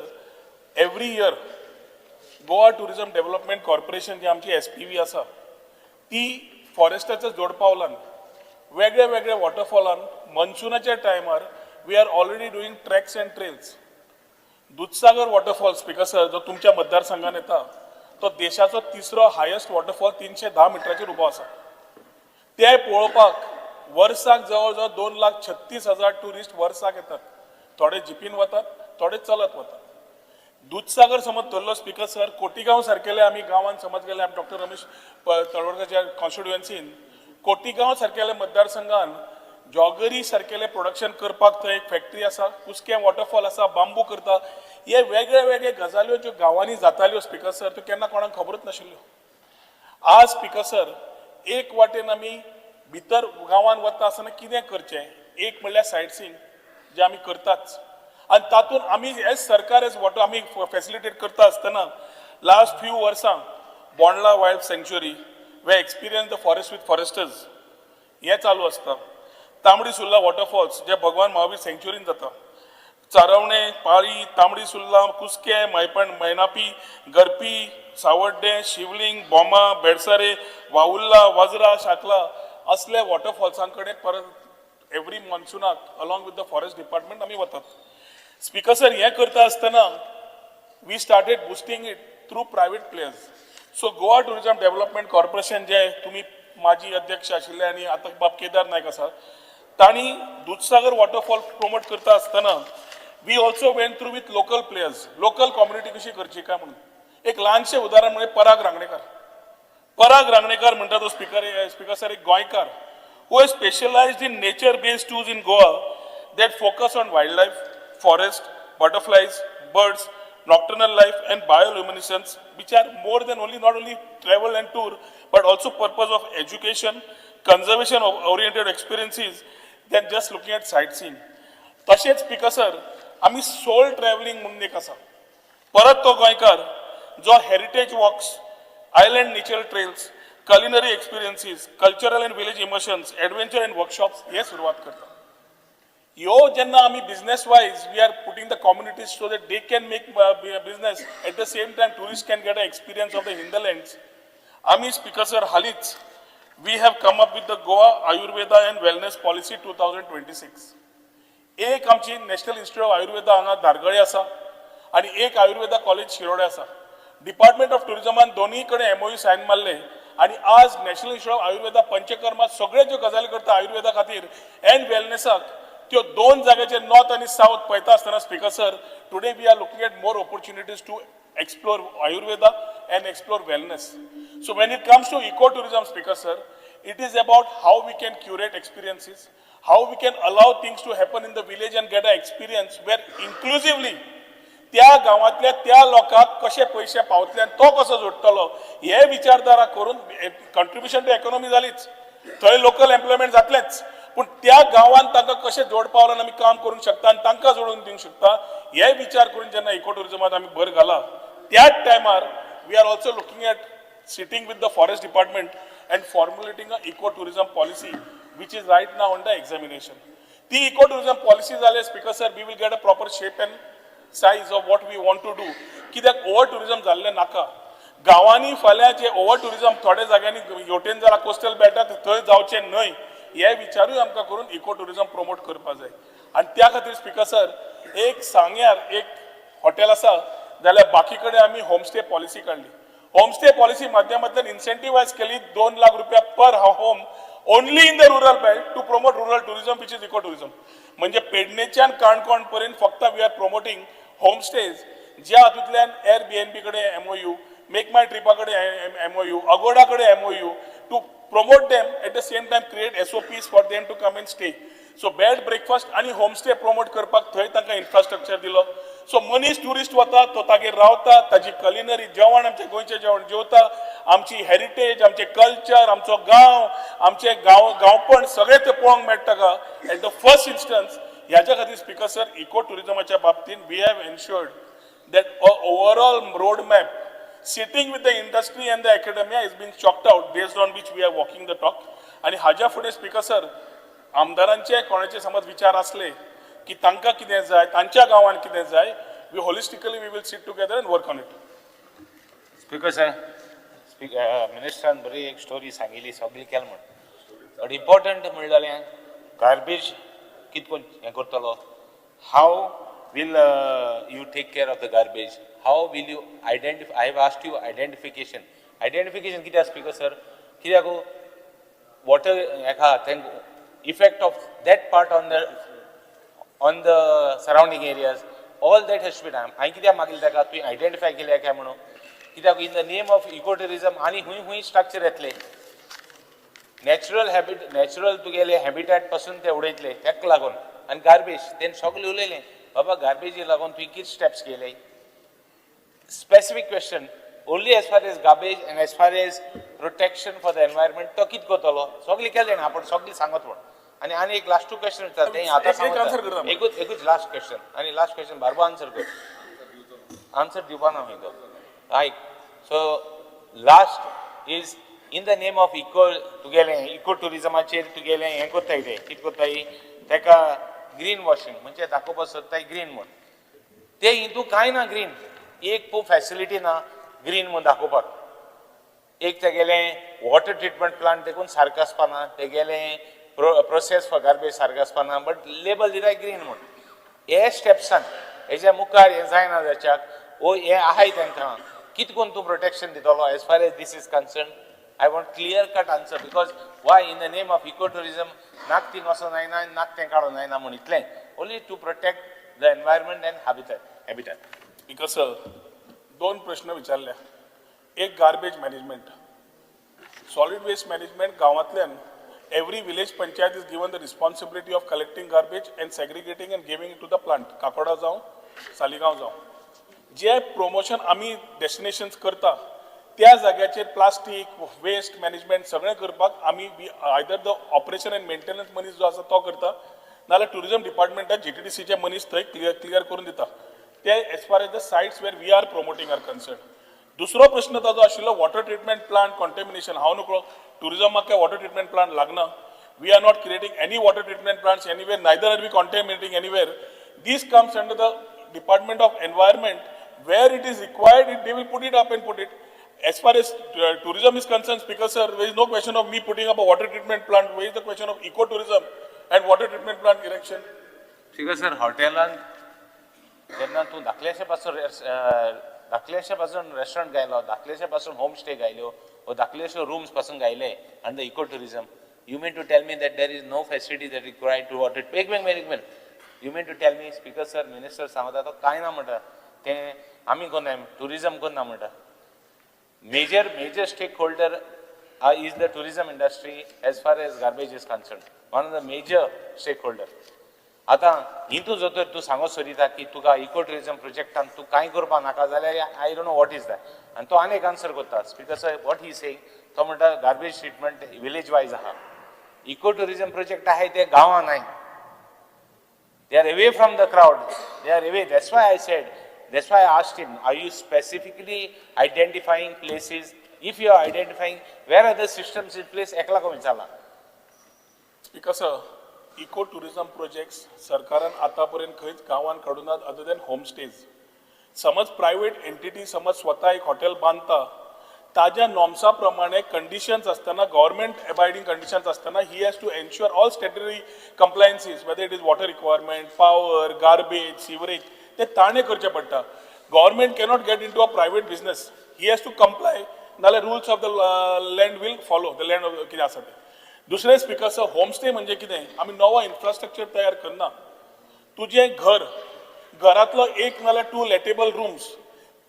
S9: every year Goa Tourism Development Corporation जी आमची एसपीवी आसा, ती फॉरेस्टाच्या जोडपावलान वेगळे वेगळे वॉटरफॉलान मनसुनाच्या टायमार we are already doing treks and trails. Dudhsagar waterfall, speaker sir, जो तुमच्या मतदारसंघात येता, तो देशाचो तिसरो हायस्ट वॉटरफॉल, 310 मिटराचेर उबो आसा. ते पळोवपाक वर्साक जवळ जवळ 2,36,000 ट्युरिस्ट वर्साक येतात. थोडे जिपीन वतात, थोडे चलत वतात. दुधसागर समज धरलो, स्पीकर सर, कोटिगांव सारकेले आमी गांवांत समज गेले, आमी डॉक्टर रमेश तळवडकरच्या कॉन्स्टिट्युएन्सीन कोटिगांव सारकेले मतदारसंघान जॉगरी सारकेले प्रोडक्शन करपाक थंय एक फॅक्टरी आसा. कुस्कें वॉटरफॉल आसा, बांबू करता. हे वेगळे वेगळे गजाल्यो ज्यो गांवांनी जाताल्यो, स्पीकर सर, त्यो केन्ना कोणाक खबरूच नाशिल्ल्यो. आज, स्पीकर सर, एक वाटेन आमी भितर गांवांत वता आसतना कितें करचें? एक म्हणल्यार सायट सीइंग जे आमी करताच आनी तातूंत आमी एज सरकार, एज वॉटर आमी फॅसिलिटेट करता आसतना लास्ट फ्यू वर्सां Bondla wild sanctuary, we experience the forest with foresters हें चालू आसता. तांबडी सुर्ला वॉटरफॉल्स जे भगवान महावीर सँक्च्युरीन जाता. चारवणे, पाळी, तांबडी सुर्ला, कुस्कें, मैपण, मैनापी, गरपी, सावड्डें, शिवलिंग, बोमा, बेडसारे, वावुल्ला, वज्रा, शाकला असले वॉटरफॉल्सां कडेन परत every मॉन्सुनाक along with the forest department आमी वतात. स्पीकर सर, हें करता आसतना we started boosting it through private players. So Goa Tourism Development Corporation, जे तुम्ही माजी अध्यक्ष आशिल्ले आनी आतां बाब केदार नायक आसा, तांणी दुधसागर वॉटरफॉल प्रमोट करता आसतना we also went through with local players, local community कशी करची काय म्हणून. एक ल्हानशें उदाहरण म्हणजे पराग रांगणेकर. पराग रांगणेकर म्हणटा तो, स्पीकर सर, एक गोंयकार who has specialized in nature based tours in Goa that focus on wildlife, forest, butterflies, birds, nocturnal life and bioluminescence, which are more than only not only travel and tour, but also purpose of education, conservation of oriented experiences than just looking at sightseeing. तशेंच, speaker sir, आमी सोल travelling म्हणून एक आसा. परत तो गोंयकार जो heritage walks, island nature trails, culinary experiences, cultural and village immersions, adventure and workshops हे सुरवात करता. ह्यो जेन्ना आमी business wise we are putting the communities so that they can make business, at the same time tourist can get a experience of the hinterlands. आमी, speaker sir, हालींच we have come up with the Goa Ayurveda and Wellness Policy 2026. एक आमची national institute of Ayurveda हांगा धारगळे आसा आनी एक Ayurveda college Shirode आसा. Department of टुरिझमान दोनूय कडेन एमओयू सायन मारले आनी आज national institute of Ayurveda panchakarma सगळे ज्यो गजाली करता आयुर्वेदा खातीर एंड वेलनेसाक, त्यो दोन जाग्याचेर नॉर्थ आनी सावथ पळयता आसतना, Speaker sir, today we are looking at more opportunities to explore Ayurveda and explore wellness. So when it comes to ecotourism, Speaker sir, it is about how we can curate experiences, how we can allow things to happen in the village and get an experience where inclusively त्या गांवांतल्या त्या लोकांक कशे पयशे पावतले आनी तो कसो जोडटलो हे विचारधारा करून कंट्रिब्युशन टू इकॉनॉमी जालीच, थंय लोकल एम्प्लॉयमेंट जातलेंच, पूण त्या गांवांत तांकां कशें जोडपावल्यान आमी काम करूंक शकता आनी तांकां जोडून दिवंक शकता हे विचार करून जेन्ना इको टुरिझमात आमी भर घाला, त्याच टायमार we are also looking at sitting with the forest department and formulating a eco tourism policy, which is right now under examination. ती इको टुरिझम पॉलिसी जाले, Speaker sir, we will get a proper shape and size of what we want to do. कित्याक over tourism जाल्लें नाका गांवांनी. फाल्यां जे over tourism थोड्या जाग्यांनी हेवटेन जाला, कोस्टल बेल्टात, थंय जावचें न्हय हे विचारूय आमकां करून इको टुरिझम प्रमोट करपाक जाय. आनी त्या खातीर, स्पीकर सर, एक सांग्यार एक हॉटेल आसा जाल्यार बाकी कडेन आमी होमस्टे पॉलिसी काडली. होमस्टे पॉलिसी माध्यमांतल्यान इन्सेंटिवायज केली 2 लाख रुपया per home only in the rural belt to promote rural tourism, which is eco tourism. म्हणजे पेडणेच्यान काणकोण पर्यंत फक्त we are promoting homestays, ज्या हातूंतल्यान एअर बीएनबी कडेन एमओयू, मेक माय ट्रिपा कडेन एमओयू, अगोडा कडेन MOU to promote them, at the same time create SOPs for them to come and stay. So bed breakfast आनी homestay promote करपाक थंय तांकां इन्फ्रास्ट्रक्चर दिलो. सो मनीस ट्युरिस्ट वता, तो तागेर रावता, ताजी कलिनरी जेवण, आमचें गोंयचें जेवण जेवता, आमची हेरिटेज, आमचें कल्चर, आमचो गांव, आमचें गांव गांवपण सगळें तें पळोवंक मेळटा का. At the first instance. ह्याच्या खातीर स्पीकर सर, इको टुरिझमाच्या बाबतींत we have ensured that overall road map sitting with the industry and the academia is been chalked out, based on which we are walking the talk. आनी हाज्या फुडें speaker sir, आमदारांचे कोणाचे समज विचार आसले की तांकां कितें जाय, तांच्या गांवान कितें जाय, we holistically we will sit together and work on it.
S8: Speaker sir, मिनिस्टरान बरी एक स्टोरी सांगिल्ली, सगळी केल म्हण. बट इम्पॉर्टंट म्हणलें जाल्यार गार्बेज कित कोन हें करतलो? How will you take care of the garbage? How will you identify? I have asked you identification. Identification कित्याक स्पीकर सर? कित्याक वॉटर हेका तांकां effect of that part on the surrounding areas, all that has to be done. हांवें कित्याक मागलें ताका, तुवें identify केल्या काय म्हणून? कित्याक in the name of eco tourism आनी खूंय खूंय स्ट्रक्चर येतले, नॅचरल हॅबिट, नॅचरल तुगेले हॅबिटॅट पासून ते उडयतले. तेका लागून आनी गार्बेज तेणें सगळें उलयलें. बाबा, गार्बेजी लागून तुवें कितें steps घेयले? Specific question only, as far as garbage and as far as protection for the environment, तो कितें करतलो? सगळें केलें आपण सगळें सांगत म्हण. आनी आनी एक लास्ट टू क्वेश्चन विचार तें आतां.
S9: एक answer करता.
S8: सांगता, एकूच एकूच लास्ट क्वेश्चन. आनी लास्ट क्वेश्चन बारबो आन्सर कर. आन्सर दिवपा ना खंय तो. आयक, so last is in the name of eco, तुगेलें इको टुरिजमाचेर तुगेलें हें करताय, ते कितें करताय तेका ग्रीन वॉशिंग, म्हणजे दाखोवपाक सोदताय ग्रीन म्हूण. ते हितू कांय ना ग्रीन, एक पो फॅसिलिटी ना ग्रीन म्हूण दाखोवपाक. एक तेगेलें वॉटर ट्रिटमेंट प्लांट देखून सारकें आसपाना, तेगेलें प्रोसेस फॉर गार्बेज सारकें आसपाना, बट लेबल दिताय ग्रीन म्हूण. हे स्टेप्सान हेच्या मुखार हें जायना जाच्याक ओ हें आहाय तांकां कित करून तूं प्रोटेक्शन दितलो? As far as this is concern, I want clear cut answer, because why in the name of eco tourism नाक थिंग वचों जायना आनी नाक तें काडूंक जायना म्हूण इतलें, only to protect the environment and habitat.
S9: Speaker sir, दोन प्रश्न विचारले. एक garbage management, solid waste management. गांवांतल्यान every village panchayat is given the responsibility of collecting garbage and segregating and giving to the plant. Kakoda जावं, सालिगांव जावं, जे promotion आमी destinations करता त्या जाग्याचेर प्लास्टीक वेस्ट मॅनेजमेंट सगळें करपाक आमी either the operation and maintenance मनीस जो आसा तो करता, नाजाल्यार टुरिजम डिपार्टमेंटात जीटीडीसीचे मनीस थंय क्लियर करून दिता ते, as far as the sites where we are promoting are concern. दुसरो प्रश्न ताजो आशिल्लो वॉटर ट्रिटमेंट प्लांट कॉन्टेमिनेशन. हांव नकळो, टुरिजमाक काय वॉटर ट्रिटमेंट प्लांट लागना. We are not creating any water treatment plants anywhere, neither are we contaminating anywhere. This comes under the Department of Environment. Where it is required, they will put it up and put it. As far as tourism is concerned, Speaker sir, there is no question of me putting up a water treatment plant. Where is the question of eco-tourism and water treatment plant erection?
S8: Speaker sir, हॉटेलान जेन्ना तूं धाकल्याशे पासून restaurant गायलो, धाकल्याशे पासून home stay गायल्यो वो धाकलेशे rooms पासून गायले under eco tourism, you mean to tell me that there is no facility that required to water? एक minute, एक minute. You mean to tell me, Speaker sir, minister सांगता तो कांय ना म्हणटा, तें आमी कोन्नाय, टुरिजम कोन्ना म्हणटा. Major stakeholder is the tourism industry as far as garbage is concern, one of the major stakeholder. आतां हितून जर तर तूं सांगो सोदिता की तुका इको टुरिजम प्रोजेक्टान तूं कांय करपा नाका जाल्यार I don't know what is that. आनी तो आनी एक आन्सर करता, speaker sir. What he saying, तो म्हणटा गार्बेज ट्रिटमेंट विलेज वायज आहा, इको टुरिजम प्रोजेक्ट आहाय ते गांवान आहाय. They are away from the crowd. They are away. That's why I said, that's why I asked him, are you specifically identifying places? If you are identifying, where are the systems in place? एकला को विचारला.
S9: Speaker sir, eco tourism projects सरकारान आतापर्यंत खंयच गांवांत काडूनात other then homestays. समज private entity समज स्वता एक हॉटेल बांदता, ताज्या नॉर्म्सा प्रमाणे कंडिशन्स आसतना, गव्हर्मेंट एबायडींग कंडिशन्स आसतना, he has to ensure all statutory compliances, whether it is water requirement, power, garbage, sewerage, ते ताणें करचें पडटा. Government cannot get in to a private business. He has to comply, नाल्यार rules of the land will follow the land कितें आसा तें. दुसरें speaker sir, homestay म्हणजे कितें? आमी नवो इन्फ्रास्ट्रक्चर तयार करना. तुजें घर, घरांतलो एक नाल्यार टू लेटेबल रूम्स,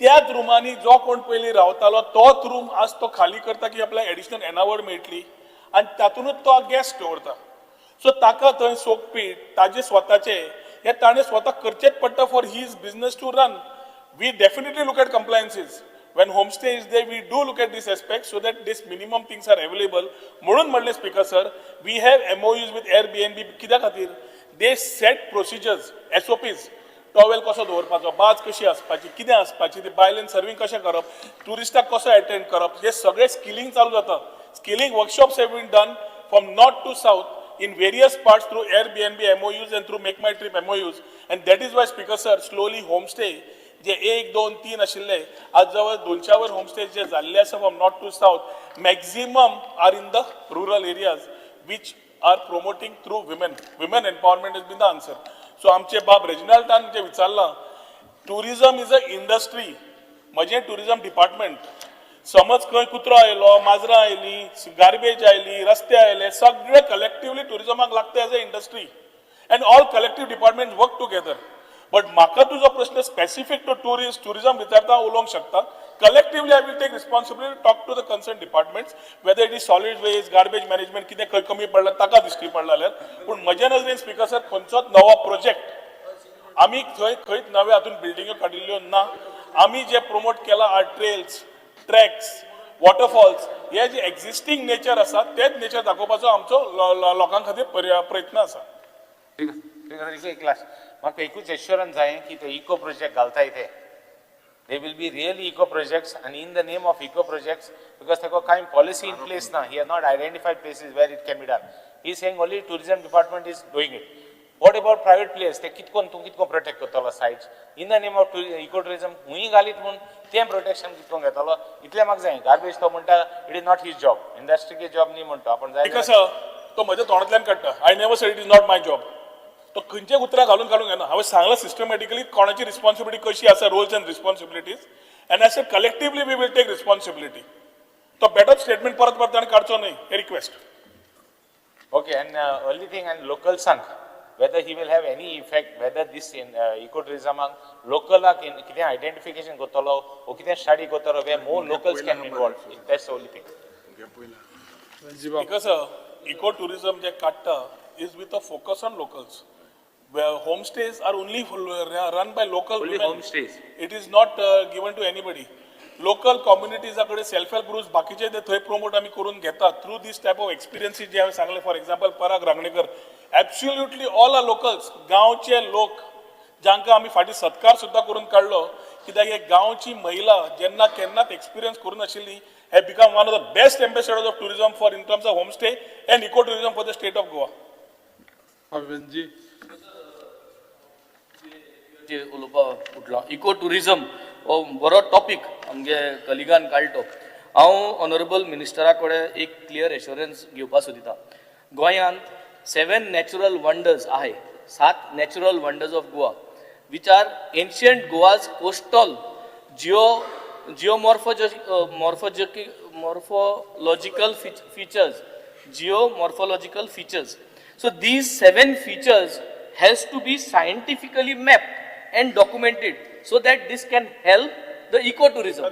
S9: त्याच रुमांनी जो कोण पयलीं रावतालो तोच रूम आज तो खाली करता की आपल्याक एडिशनल येणावळ मेळटली आनी तातूंतच तो गॅस्ट दवरता. सो ताका थंय सोकपीठ ताजे स्वताचे हे ताणें स्वता करचेच पडटा for his business to run. We definitely look at compliances. When homestay is there, we do look at this aspect so that this minimum things are available. म्हणून म्हणलें speaker sir, we have MOUs with Airbnb. कित्या खातीर? They set procedures, SOPs. Towel कसो दवरपाचो, बाज कशी आसपाची, कितें आसपाची, ती बायलेन सर्वींग कशें करप, ट्युरिस्टाक कसो एटेंड करप, हे सगळे स्किलिंग चालू जाता. Skilling workshops have been done from north to south in various parts through Airbnb MOUs and through Make My Trip MOUs. And that is why, Speaker sir, slowly homestay जे एक दोन तीन आशिल्ले, आज जवळ 200 वर होमस्टे जे जाल्ले आसा from north to south, maximum are in the rural areas which are promoting through women. Women empowerment is been the answer. So आमचे बाब रेजिनाल्टान जे विचारलां, tourism is a industry. म्हजें टुरिजम डिपार्टमेंट, समज खंय कुत्रो आयलो, माजरां आयली, गार्बेज आयली, रस्ते आयले, सगळे कलेक्टिवली टुरिजमाक लागता as a industry and all collective department work together. But म्हाका तुजो प्रश्न स्पेसिफीक टू टुरिस्ट टुरिजम विचारता, उलोवंक शकता. Collectively I will take responsibility, talk to the concern departments, whether it is solid waste, garbage management, कितें खंय कमी पडला ताका दिश्टी पडला जाल्यार. पूण म्हज्या नजरेन, स्पिकर सर, खंयचोच नवो प्रोजेक्ट आमी थंय खंयच नव्या हातून बिल्डिंग्यो काडिल्ल्यो ना. आमी जे प्रमोट केला are trails, tracks, waterfalls. हे जे एक्झिस्टींग नेचर आसा, तेच नेचर दाखोवपाचो आमचो लोकां खातीर प्रयत्न आसा.
S8: एक लास्ट, म्हाका एकूच एश्योरन्स जाय की ते इको प्रोजेक्ट घालताय ते they will be really eco projects and in the name of eco projects, because ताका कांय पॉलिसी इन प्लेस ना. He has not identified places where it can be done. He saying only tourism department is doing it. What about private place? ते कितकोन तूं कितको protect करतलो sites in the name of eco tourism? हुंय घालीत म्हूण तें protection कितको घेतलो, इतलें म्हाका जाय. गार्बेज तो म्हणटा it is not his job, इंडस्ट्रीचे job न्ही म्हणटा आपण जाय.
S9: कसं तो म्हज्या तोंडांतल्यान काडटा. I never said it is not my job. तो खंयचे उतरां घालून घालून घेना. हांवें सांगलां सिस्टमॅटिकली कोणाची रिस्पॉन्सिबिलिटी कशी आसा, roles and responsibilities, and I said collectively we will take responsibility. तो बेटर स्टेटमेंट परत परत ताणें काडचो न्हय, हे request.
S8: Okay, and only thing, and localsank, whether he will have any effect, whether this in ecotourism local कितें identification करतलो o कितें study करतलो where more locals can be involved. That's the only thing.
S9: Because eco tourism जे काडटा is with a focus on locals. Homestays are only run by local.
S8: Only homestays.
S9: It is not given to anybody. Local कम्युनिटीजा कडेन, self help groups, बाकीचे ते थंय promote आमी करून घेतात through this type of experiences जे हांवें सांगले. For example, Parag Rangnekar, absolutely all are locals, गांवचे लोक, जांकां आमी फाटीं सत्कार सुद्दां करून काडलो, कित्याक हे गांवची महिला जेन्ना केन्नाच एक्सपिरियन्स करून नाशिल्ली, have become one of the best ambassadors of tourism for in terms of homestay and eco tourism for the state of Goa.
S3: Venzy.
S10: जे उलोवपाक उठला, इको टुरिजम हो बरो टॉपीक आमगे कलिगान काडलो. हांव ऑनरेबल मिनिस्टरा कडेन एक क्लियर एश्योरन्स घेवपाक सोदिता. गोंयांत सेवन नॅचरल वंडर्स आहे, सात natural wonders of Goa, which are ancient Goa's coastal geomorphological features, geomorphological features. So these seven features has to be scientifically mapped and documented so that this can help the ecotourism.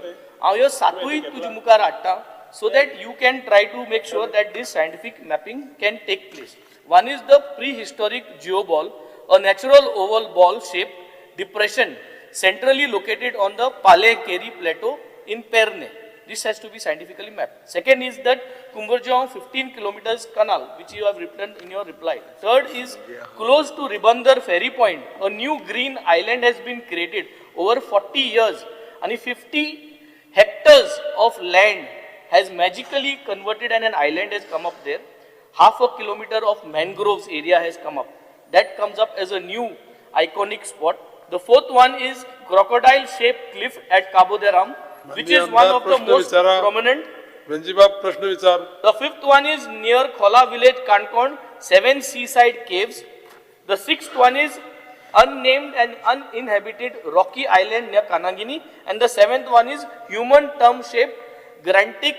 S10: हांव ह्यो सातूय तुजे मुखार हाडटा so that you can try to make sure that this scientific mapping can take place. One is the prehistoric geoball, a natural oval ball shaped depression centrally located on the Pale Keri Plateau in Perne. This has to be scientifically mapped. Second is that Kumbarjong 15 kilometers canal, which you have written in your reply. Third is close to Ribandar Ferry Point, a new green island has been created over 40 years, and 50 hectares of land has magically converted and an island has come up there. Half a kilometer of mangroves area has come up. That comes up as a new iconic spot. The fourth one is crocodile shaped cliff at Cabo de Ram, which is one of the most
S3: विचारा.
S10: Prominent.
S3: वेंजीबाब, प्रश्न विचार.
S10: The fifth one is near Khola village, Kankon, seven seaside caves. The sixth one is unnamed and uninhabited rocky island near Kanagini. And the seventh one is human thumb shaped granitic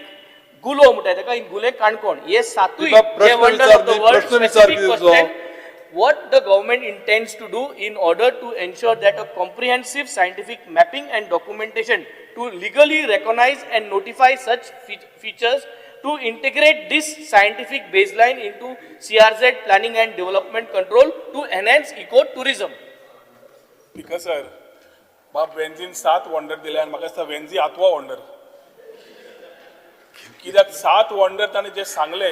S10: गुलो म्हणटात ताका, गुले, काणकोण. हे सातूय
S3: तुका प्रश्न
S10: जे wonders of the
S3: विचार,
S10: world,
S3: प्रश्न विचार
S10: specific
S3: कितें तुजो?
S10: Question, what the government intends to do in order to ensure that a comprehensive scientific mapping and documentation to legally recognize and notify such features, to integrate this scientific baseline into CRZ planning and development control to enhance eco-tourism.
S9: Speaker sir, बाब वेन्झीन सात wonder दिले आनी म्हाका दिसता वेन्झी आठवो wonder, कित्याक सात wonder ताणें जे सांगले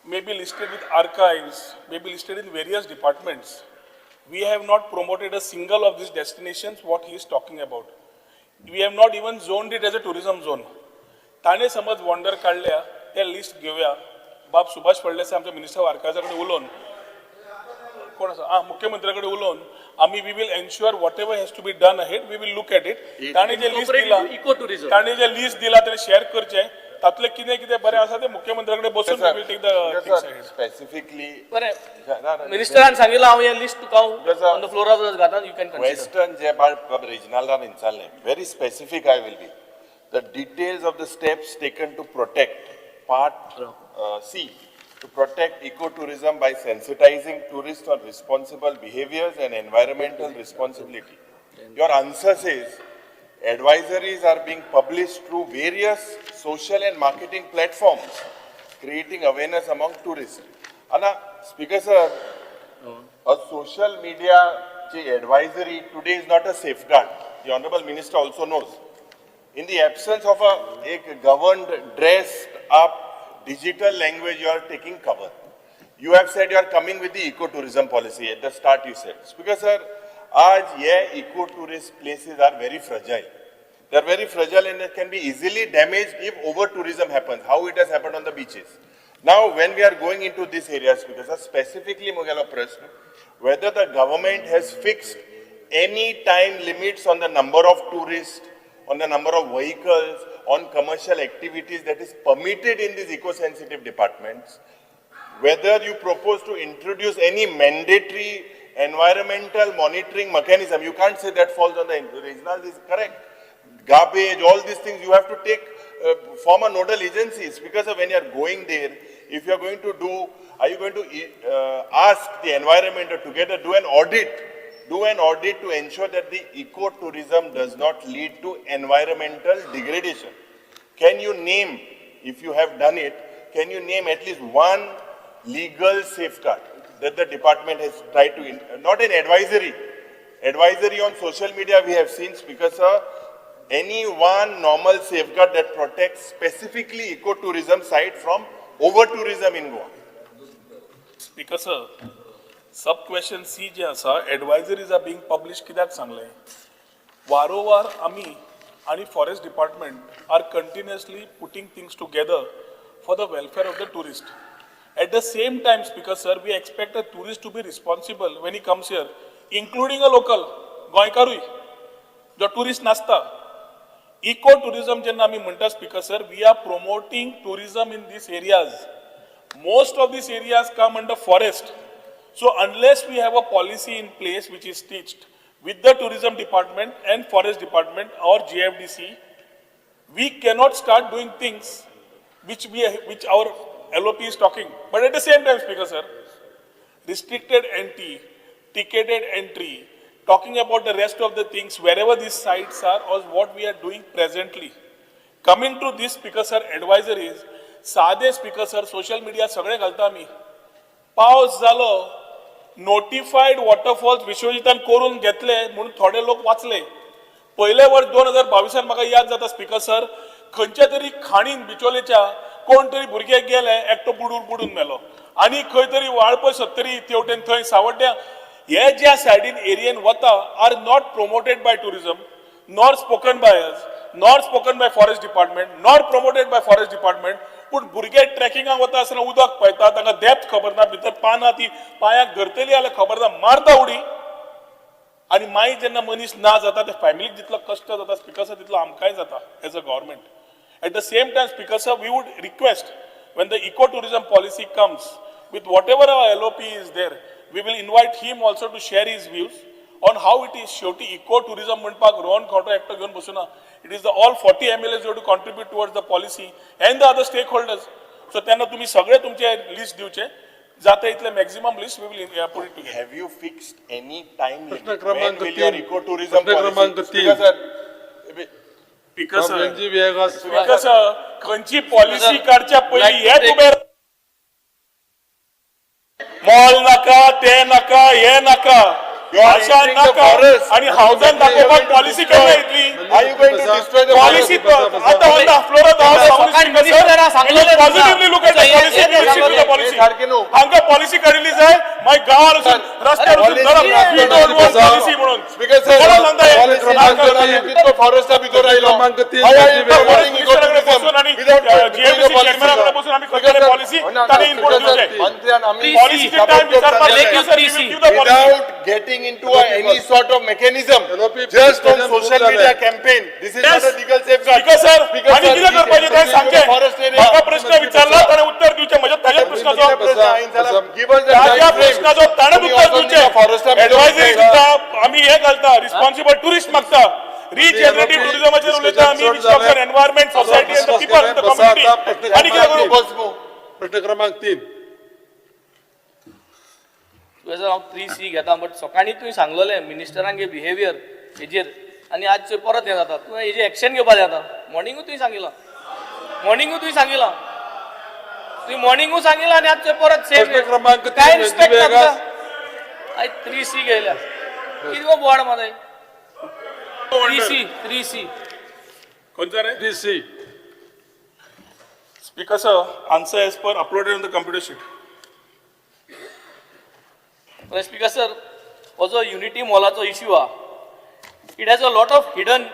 S9: may be listed with archives, may be listed in various departments. We have not promoted a single of these destinations what he is talking about. We have not even zoned it as a tourism zone. ताणें समज wander काडल्या ते list घेवया. बाब सुभाष फळदेसाय आमच्या minister of आर्कायव्सा कडेन उलोवन, कोण आसा, आं, मुख्यमंत्र्या कडेन उलोवन आमी we will ensure whatever has to be done ahead, we will look at it. ताणें जें लिस्ट दिलां,
S10: इको टुरिझम,
S9: ताणें जें लिस्ट दिलां तें शेअर करचें. तातूंतलें कितें कितें बरें आसा तें मुख्यमंत्र्या कडेन बसून we will take the things ahead.
S2: Specifically
S10: बरें, मिनिस्टरान सांगिल्लें, हांव हें लिस्ट तुका on the floor of घाता, you can consider.
S2: Western जे बाळ रेजिनाल्डान विचारलें, very specific I will be. The details of the steps taken to protect part C, to protect eco tourism by sensitizing tourist on responsible behaviours and environmental responsibility. Your answer says advisories are being published through various social and marketing platforms, creating awareness among tourists. Anna, Speaker sir, a social media ची advisory today is not a safeguard. The Honorable Minister also knows. In the absence of a governed, dressed up digital language, you are taking cover. You have said you are coming with the ecotourism policy at the start, you said. Speaker sir, आज ये eco-tourist places are very fragile. They are very fragile and they can be easily damaged if over-tourism happens, how it has happened on the beaches. Now, when we are going into this area, Speaker sir, specifically म्हगेलो प्रश्न, whether the government has fixed any time limits on the number of tourists, on the number of vehicles, on commercial activities that is permitted in these eco-sensitive departments, whether you propose to introduce any mandatory environmental monitoring mechanism. You can't say that falls on the regional, is correct. Garbage, all these things you have to take, form a nodal agencies, because of when you are going there, if you are going to do, are you going to ask the environment or together do an audit? Do an audit to ensure that the ecotourism does not lead to environmental degradation. Can you name, if you have done it, can you name at least one legal safeguard that the department has tried to, not an advisory, advisory on social media we have seen, Speaker sir, any one normal safeguard that protects specifically ecotourism site from over-tourism in Goa?
S9: Speaker sir, sub question C जे आसा, advisories are being publish कित्याक सांगलें, वारोवार आमी आनी forest department are continuously putting things together for the welfare of the tourist. At the same time, Speaker sir, we expect a tourist to be responsible when he comes here, including a local गोंयकारूय जो tourist नासता. Eco tourism जेन्ना आमी म्हणटा, Speaker sir, we are promoting tourism in these areas. Most of these areas come under forest. So unless we have a policy in place which is stitched with the tourism department and forest department or GFDC, we cannot start doing things which our LOP is talking. But at the same time, Speaker sir, restricted entry, ticketed entry, talking about the rest of the things wherever these sites are or what we are doing presently. Coming to this, Speaker sir, advisories, सादे speaker sir, social media सगळे घालता आमी. पावस जालो, नोटिफायड waterfalls विश्वजितान करून घेतले म्हणून थोडे लोक वाचले. पयले वर्स 2022न म्हाका याद जाता, स्पीकर सर, खंयच्या तरी खाणीन बिचोलेच्या कोण तरी भुरगे गेले, एकटो बुडून बुडून मेलो आनी खंय तरी वाळपय सत्तरी तेवटेन थंय सावड्ड्या हे ज्या सायडीन एरियेन वता are not promoted by tourism, nor spoken by us, nor spoken by forest department, nor promoted by forest department. पूण भुरगे ट्रेकिंगाक वता आसतना उदक पळयता, तांकां डेप्थ खबर ना, भितर पानां ती पांयाक धरतली जाल्यार खबर ना, मारता उडी आनी मागीर जेन्ना मनीस ना जाता ते फॅमिलीक जितलो कश्ट जाता, स्पीकर सर, तितलो आमकांय जाता as a government. At the same time, Speaker sir, we would request when the eco tourism policy comes with whatever our LOP is there, we will invite him also to share his views on how it is. शेवटी eco tourism म्हणपाक रोहन खंवटो एकटो घेवन बसूना. It is the all 40 MLAs to contribute towards the policy and the other stakeholders. So तेन्ना तुमी सगळे तुमचे list दिवचे, जाता इतले maximum list we will put it together.
S2: Have you fixed any time limit?
S3: प्रश्न क्रमांक
S2: When will your
S3: तीन.
S2: ecotourism
S3: प्रश्न क्रमांक
S2: policy?
S3: तीन.
S2: Speaker sir,
S9: speaker sir,
S3: Venzy Viegas.
S9: Speaker sir, खंयची पॉलिसी काडच्या पयलीं हेच उबे मॉल नाका, ते नाका, हे नाका. भाशा नाका आणि हावजान दाखोवपाक पॉलिसी केन्ना येतली?
S2: Are you going to destroy the
S9: policy आतां on the floor of the house positively look at the policy, the policy. हांकां पॉलिसी काडिल्ली जाय, मागीर गांवार वचून रस्त्यार वचून धरप, we don't want policy म्हणून.
S2: स्पीकर सर,
S9: कोणाक सांगता हे?
S2: फॉरेस्टा भितर आयलो.
S11: क्रमांक तीन,
S9: बसून आणि जीएमसी चेअरमॅना कडेन बसून आमी करतले पॉलिसी, ताणें इनपुट दिवचें. पॉलिसीचे टायम विचारपाक.
S2: Without getting into any sort of mechanism, just on social media campaign, this is not a legal safeguard.
S9: Speaker sir, आनी कितें करपाचें तें सांगचें. म्हाका प्रश्न विचारला ताणें उत्तर दिवचें म्हज्या ताज्या प्रश्नाचो, ताज्या प्रश्नाचो ताणें उत्तर दिवचें. एडवायजरी दिता आमी, हें घालता, रिस्पॉन्सिबल ट्युरिस्ट मागता, रिजनरेटीव टुरिझमाचेर उलयता आमी, which talks on environment, society and the people in the community. आनी कितें करूं?
S11: प्रश्न क्रमांक 3.
S10: तुवें हांव 3C घेता, बट सकाळीं तुवें सांगलेलें मिनिस्टरांगे बिहेवियर हेजेर आनी आज परत हें जाता. तुवें हेजेर एक्शन घेवपा जाय. आतां मॉर्निंगूय तुवें सांगिलां, मॉर्निंगूय तुवें सांगिलां, तुवें मॉर्निंगूय सांगिलां आनी आज परत सेम.
S11: प्रश्न क्रमांक
S10: काय
S11: 3,
S10: रिस्पेक्ट?
S11: वेगास.
S10: आयज 3C घेयल्या, कितें गो बोवाळ मारय. 3C, 3C.
S9: खंयचो रे?
S11: 3C.
S9: Speaker sir, answer as per uploaded on the computer sheet.
S10: Speaker sir, हो जो युनिटी मॉलाचो इश्यू आहा, it has a lot of hidden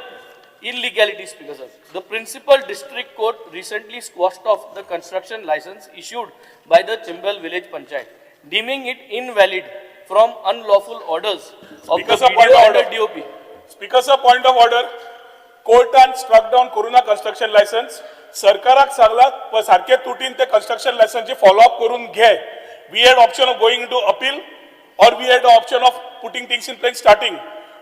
S10: illegality. Speaker sir, the principal district court recently squashed off the construction license issued by the Chimbel village panchayat, deeming it invalid from unlawful orders of
S9: Speaker
S10: the
S9: sir, point
S10: BDO
S9: of
S10: and the
S9: order.
S10: DOP.
S9: Speaker sir, point of order. कोर्टान struck down करूना construction licence. सरकाराक सांगला सारखे तुटीन ते construction लायसन्सची follow up करून घे. We had option of going to appeal or we had option of putting things in place. Starting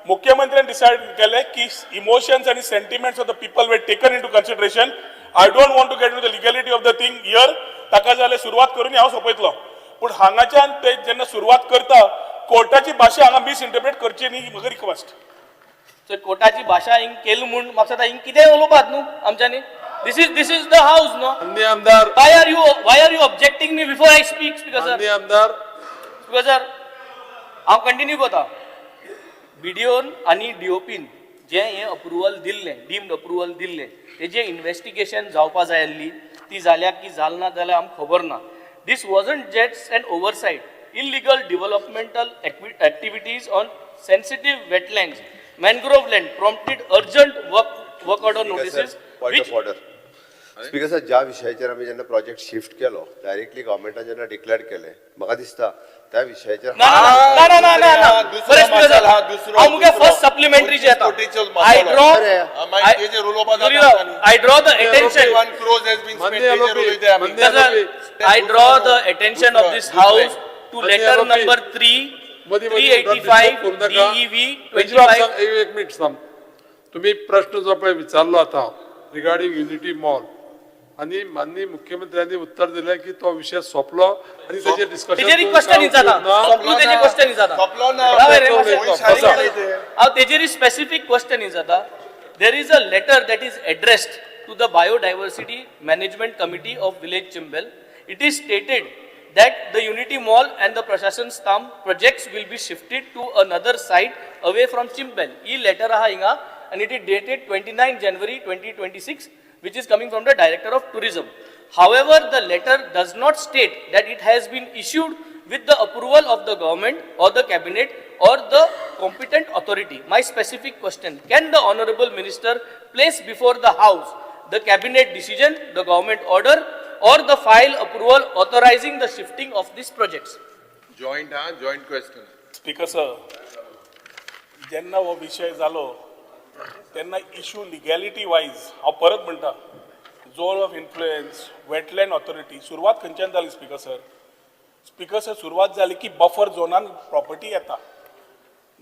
S9: मुख्यमंत्र्यान decide केलें की इमोशन्स आनी sentiments of the people were taken into consideration. I don't want to get in the legality of the thing here. ताका जाल्यार सुरवात करून हांव सोंपयतलो, पूण हांगाच्यान ते जेन्ना सुरवात करता, कोर्टाची भाशा हांगा मिसइंटरप्रेट करची न्ही, म्हजो रिक्वेस्ट.
S10: सो कोर्टाची भाशा हिंग केली म्हूण म्हाका दिसता हिंग कितेंय उलोवपात न्हू आमच्यांनी. This is the house, no?
S11: माननीय आमदार.
S10: Why are you objecting me before I speak, Speaker sir?
S11: माननीय आमदार.
S10: स्पीकर सर, हांव कंटिन्यू करता. बीडीओन आनी डीओपीन जें हें अप्रुवल दिल्लें, डीम्ड अप्रुवल दिल्लें, तेजें इन्वेस्टिगेशन जावपा जाय आसली. ती जाल्या की जाल ना जाल्यार आमकां खबर ना. This wasn't just an oversight. Illegal developmental activities on sensitive wetlands, mangrove land prompted urgent work order notices.
S5: Point of order, Speaker sir. ज्या विशयाचेर आमी जेन्ना प्रोजेक्ट शिफ्ट केलो, डायरेक्टली गव्हर्मेंटान जेन्ना डिक्लेअर केलें, म्हाका दिसता त्या विशयाचेर
S10: ना ना ना ना ना ना.
S2: दुसरो
S10: बरें, स्पीकर
S2: मसाला,
S10: सर,
S2: दुसरो,
S10: हांव मुगे
S2: दुसरो.
S10: फर्स्ट सप्लिमेंटरी जे येता,
S2: कोटीचो
S10: I
S2: मसालो.
S10: ड्रॉ
S2: तेजेर उलोवपा जाता आमच्यांनी.
S10: I draw the attention
S2: 51 crores has been spent,
S11: माननीय
S2: तेजेर
S11: आरोपी,
S2: उलयते आमी.
S11: माननीय आरोपी.
S10: I draw the attention of this house to letter number 3
S11: मदीं मदीं
S10: 385
S11: करू नका.
S10: DEV
S11: रंजीबाब,
S10: 25.
S11: सांग, एक एक मिनिट थांब. तुम्ही प्रश्न जो पळय विचारलो आतां रिगार्डिंग युनिटी मॉल आनी माननीय मुख्यमंत्र्यांनी उत्तर दिलें की तो विशय सोंपलो आनी तेजेर डिस्कशन
S10: तेजेर क्वेश्चन विचारता, सोंपलो, तेजेर क्वेश्चन विचारता.
S2: सोंपलो ना.
S10: राव रे, मातशें.
S11: बसा.
S10: हांव तेजेर स्पेसिफीक क्वेश्चन विचारता. There is a letter that is addressed to the Biodiversity Management Committee of village Chimbel. It is stated that the Unity Mall and the Prashasan Stambh projects will be shifted to another site away from Chimbel. He letter आहा हिंगा and it is dated 29 January 2026, which is coming from the Director of Tourism. However, the letter does not state that it has been issued with the approval of the government or the cabinet or the competent authority. My specific question, can the honorable minister place before the house the cabinet decision, the government order or the file approval authorizing the shifting of these projects?
S2: Joint हा, joint question.
S9: Speaker sir, जेन्ना हो विशय जालो तेन्ना issue legality wise, हांव परत म्हणटा, zone of influence, wetland authority, सुरवात खंयच्यान जाली स्पीकर सर? स्पीकर सर, सुरवात जाली की बफर झोनान प्रॉपर्टी येता,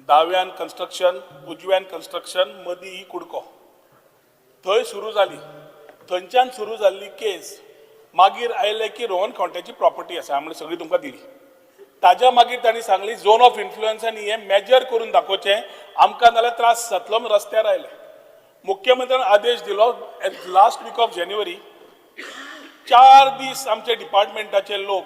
S9: दाव्यान कन्स्ट्रक्शन, उजव्यान कन्स्ट्रक्शन, मदीं ही कुडको. थंय सुरू जाली. थंयच्यान सुरू जाल्ली केस मागीर आयले की रोहन खंवट्याची प्रॉपर्टी आसा म्हणून सगळी तुमकां दिली. ताज्या मागीर तांणी सांगली झोन ऑफ इन्फ्लुयन्स आनी हें मेजर करून दाखोवचें आमकां, नाल्यार त्रास जातलो म्हूण रस्त्यार आयले. मुख्यमंत्र्यान आदेश दिलो लास्ट वीक ऑफ जानेवारी. 4 दीस आमचे डिपार्टमेंटाचे लोक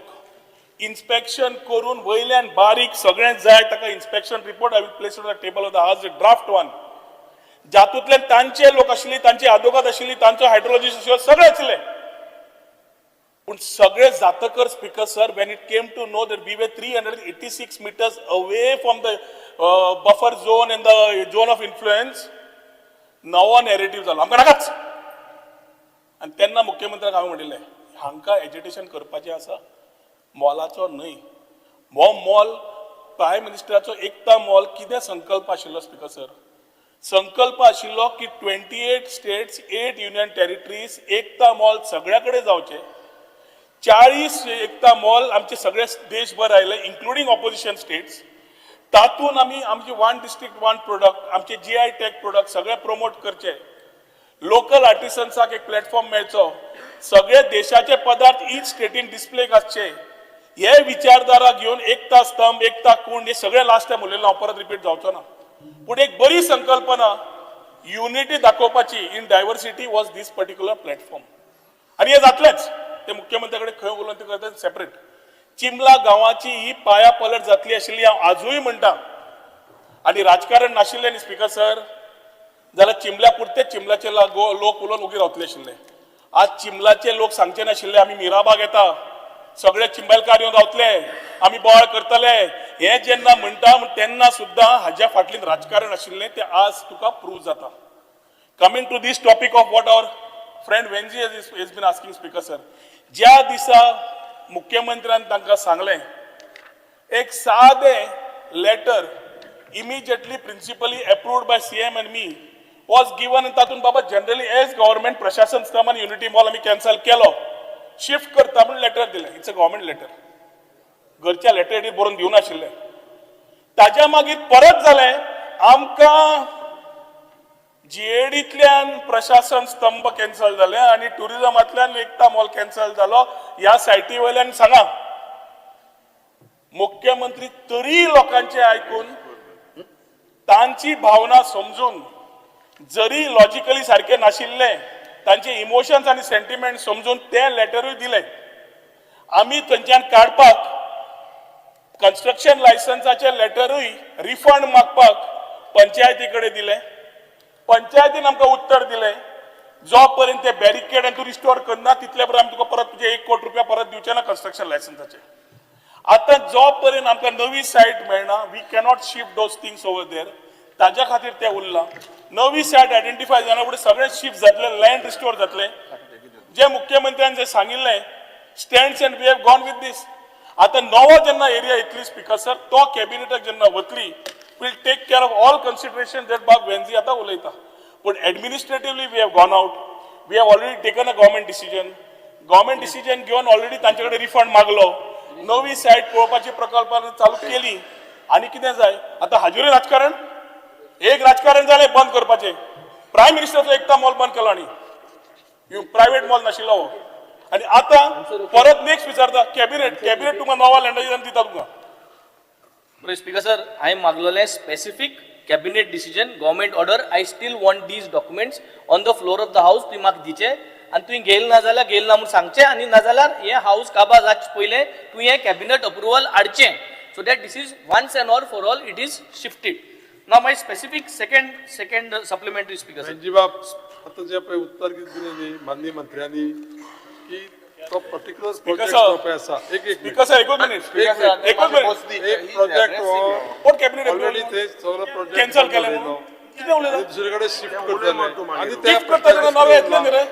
S9: इन्स्पेक्शन करून वयल्यान बारीक सगळें जाय ताका inspection report I will place on the table of the house, draft one, जातूंतल्यान तांचे लोक आशिल्ले, तांचे आदोगाद आशिल्ली, तांचो हायड्रोलॉजिस्ट आशिल्लो, सगळे आशिल्ले. पूण सगळे जातकर, Speaker sir, when it came to know that we were 386 meters away from the buffer zone and the zone of influence, नवो नॅरेटीव जालो, आमकां नाकाच. आनी तेन्ना मुख्यमंत्र्याक हांवें म्हणिल्लें, हांकां एजिटेशन करपाचें आसा, मॉलाचो न्हय. हो मॉल प्रायम मिनिस्टराचो एकता मॉल कितें संकल्प आशिल्लो, स्पिकर सर? संकल्प आशिल्लो की 28 states, 8 union territories, Ekta Mall सगळ्या कडेन जावचे. 40 एकता मॉल आमचे सगळे देशभर आयले, इन्क्लुडींग ऑपोजिशन स्टेट्स. तातूंत आमी आमचे वन डिस्ट्रिक्ट वन प्रोडक्ट, आमचे जीआय टॅग प्रोडक्ट सगळे प्रमोट करचे, लोकल आर्टिसन्साक एक प्लॅटफॉर्म मेळचो, सगळे देशाचे पदार्थ इच स्टेटीन डिस्प्लेक आसचे, हे विचारधारा घेवन एकता स्तंभ, एकता कुंड, हे सगळे लास्ट टायम उलयलो हांव, परत रिपीट जावचो ना. पूण एक बरी संकल्पना युनिटी दाखोवपाची in diversity was this particular platform. आनी हे जातलेंच. ते मुख्यमंत्र्या कडेन खंय उलोवन ते करता सेपरेट. चिमला गांवाची ही पाया पलट जातली आशिल्ली, हांव आजूय म्हणटा. आनी राजकारण नाशिल्लें न्ही, स्पिकर सर, जाल्यार चिमल्या पुरते चिमलाचे लोक उलोवन उगी रावतले आशिल्ले. आज चिमलाचे लोक सांगचे नाशिल्ले, आमी मिराबाग येता, सगळे चिंबलकार येवन रावतले, आमी बोवाळ करतले. हे जेन्ना म्हणटा तेन्ना सुद्दां हाज्या फाटल्यान राजकारण आशिल्लें, तें आज तुका प्रूव जाता. Coming to this topic of what our friend Venzy has been asking, Speaker sir, ज्या दिसा मुख्यमंत्र्यान तांकां सांगलें, एक सादें letter immediately principally approved by CM and me was given. तातूंत बाबा जनरली एज गव्हर्मेंट प्रशासन स्तंभ आनी युनिटी मॉल आमी कॅन्सल केलो, शिफ्ट करता म्हणून लेटर दिलें. It's a government letter. घरच्या लेटर बरोवन दिवनाशिल्लें. ताज्या मागीर परत जालें, आमकां जीएडीतल्यान प्रशासन स्तंभ कॅन्सल जाले आनी टुरिझमांतल्यान एकता मॉल कॅन्सल जालो. ह्या सायटी वयल्यान सांगा, मुख्यमंत्री तरी लोकांचे आयकून, तांची भावना समजून, जरी लॉजिकली सारके नाशिल्ले, तांचे इमोशन्स आनी सेंटिमेंट समजून ते लेटरूय दिले. आमी थंयच्यान काडपाक कन्स्ट्रक्शन लायसन्साचे लेटरूय रिफंड मागपाक पंचायती कडेन दिले. पंचायतीन आमकां उत्तर दिलें, जो पर्यंत ते बॅरिकेड आनी तूं रिस्टोर करना, तितले पर्यंत आमी तुका परत तुजे 1 कोटी रुपया परत दिवचे ना कन्स्ट्रक्शन लायसन्साचे. आतां जो पर्यंत आमकां नवी सायट मेळना, we cannot shift those things over there. ताज्या खातीर ते उरलां. नवी सायट आयडेंटिफाय जाना फुडें सगळें शिफ्ट जातलें, लँड रिस्टोर जातलें. जे मुख्यमंत्र्यान जे सांगिल्लें stands and we have gone with this. आतां नवो जेन्ना एरिया येतली, स्पिकर सर, तो कॅबिनेटाक जेन्ना वतली, will take care of all consideration that बाब वेन्झी आतां उलयता. पूण administratively we have gone out, we have already taken a government decision. Government decision घेवन ऑलरेडी तांचे कडेन रिफंड मागलो, नवी सायट पळोवपाची प्रकल्पां चालू केली. आनी कितें जाय आतां हाजेरूय राजकारण? एक राजकारण जालें बंद करपाचें. प्रायम मिनिस्टरचो एकता मॉल बंद केलो आनी प्रायवेट मॉल नाशिल्लो हो. आनी आतां परत नेक्स्ट विचारता कॅबिनेट. कॅबिनेट तुमकां नवा लँडाची दिता तुमकां.
S10: बरें, स्पीकर सर, हांवें मागलोलें specific cabinet decision, government order. I still want these documents on the floor of the house. तुवें म्हाका दिचे आनी तुवें घेयल ना जाल्यार घेयल ना म्हूण सांगचें आनी नाजाल्यार हें हाऊस काबार जावचे पयलें तुवें हें कॅबिनेट अप्रुवल हाडचें, so that this is once and all for all it is shifted. Now my specific second supplementary, Speaker sir.
S11: बाब, आतां जें पळय उत्तर कितें दिलें न्ही माननीय मंत्र्यांनी की तो पर्टिक्युलर प्रोजेक्ट
S9: sir.
S11: जो पळय आसा, एक एक
S9: स्पीकर सर, एकूच मिनिट.
S11: एक मिनिट.
S9: एकूच मिनिट.
S11: एक प्रोजेक्ट हो
S9: कोण कॅबिनेट
S11: ऑलरेडी ते सगळो प्रोजेक्ट
S9: कॅन्सल केलें म्हणून कितें उलयता?
S11: दुसरे कडेन शिफ्ट करतले आनी त्या
S9: शिफ्ट करता तेन्ना नवें येतलें न्ही रे.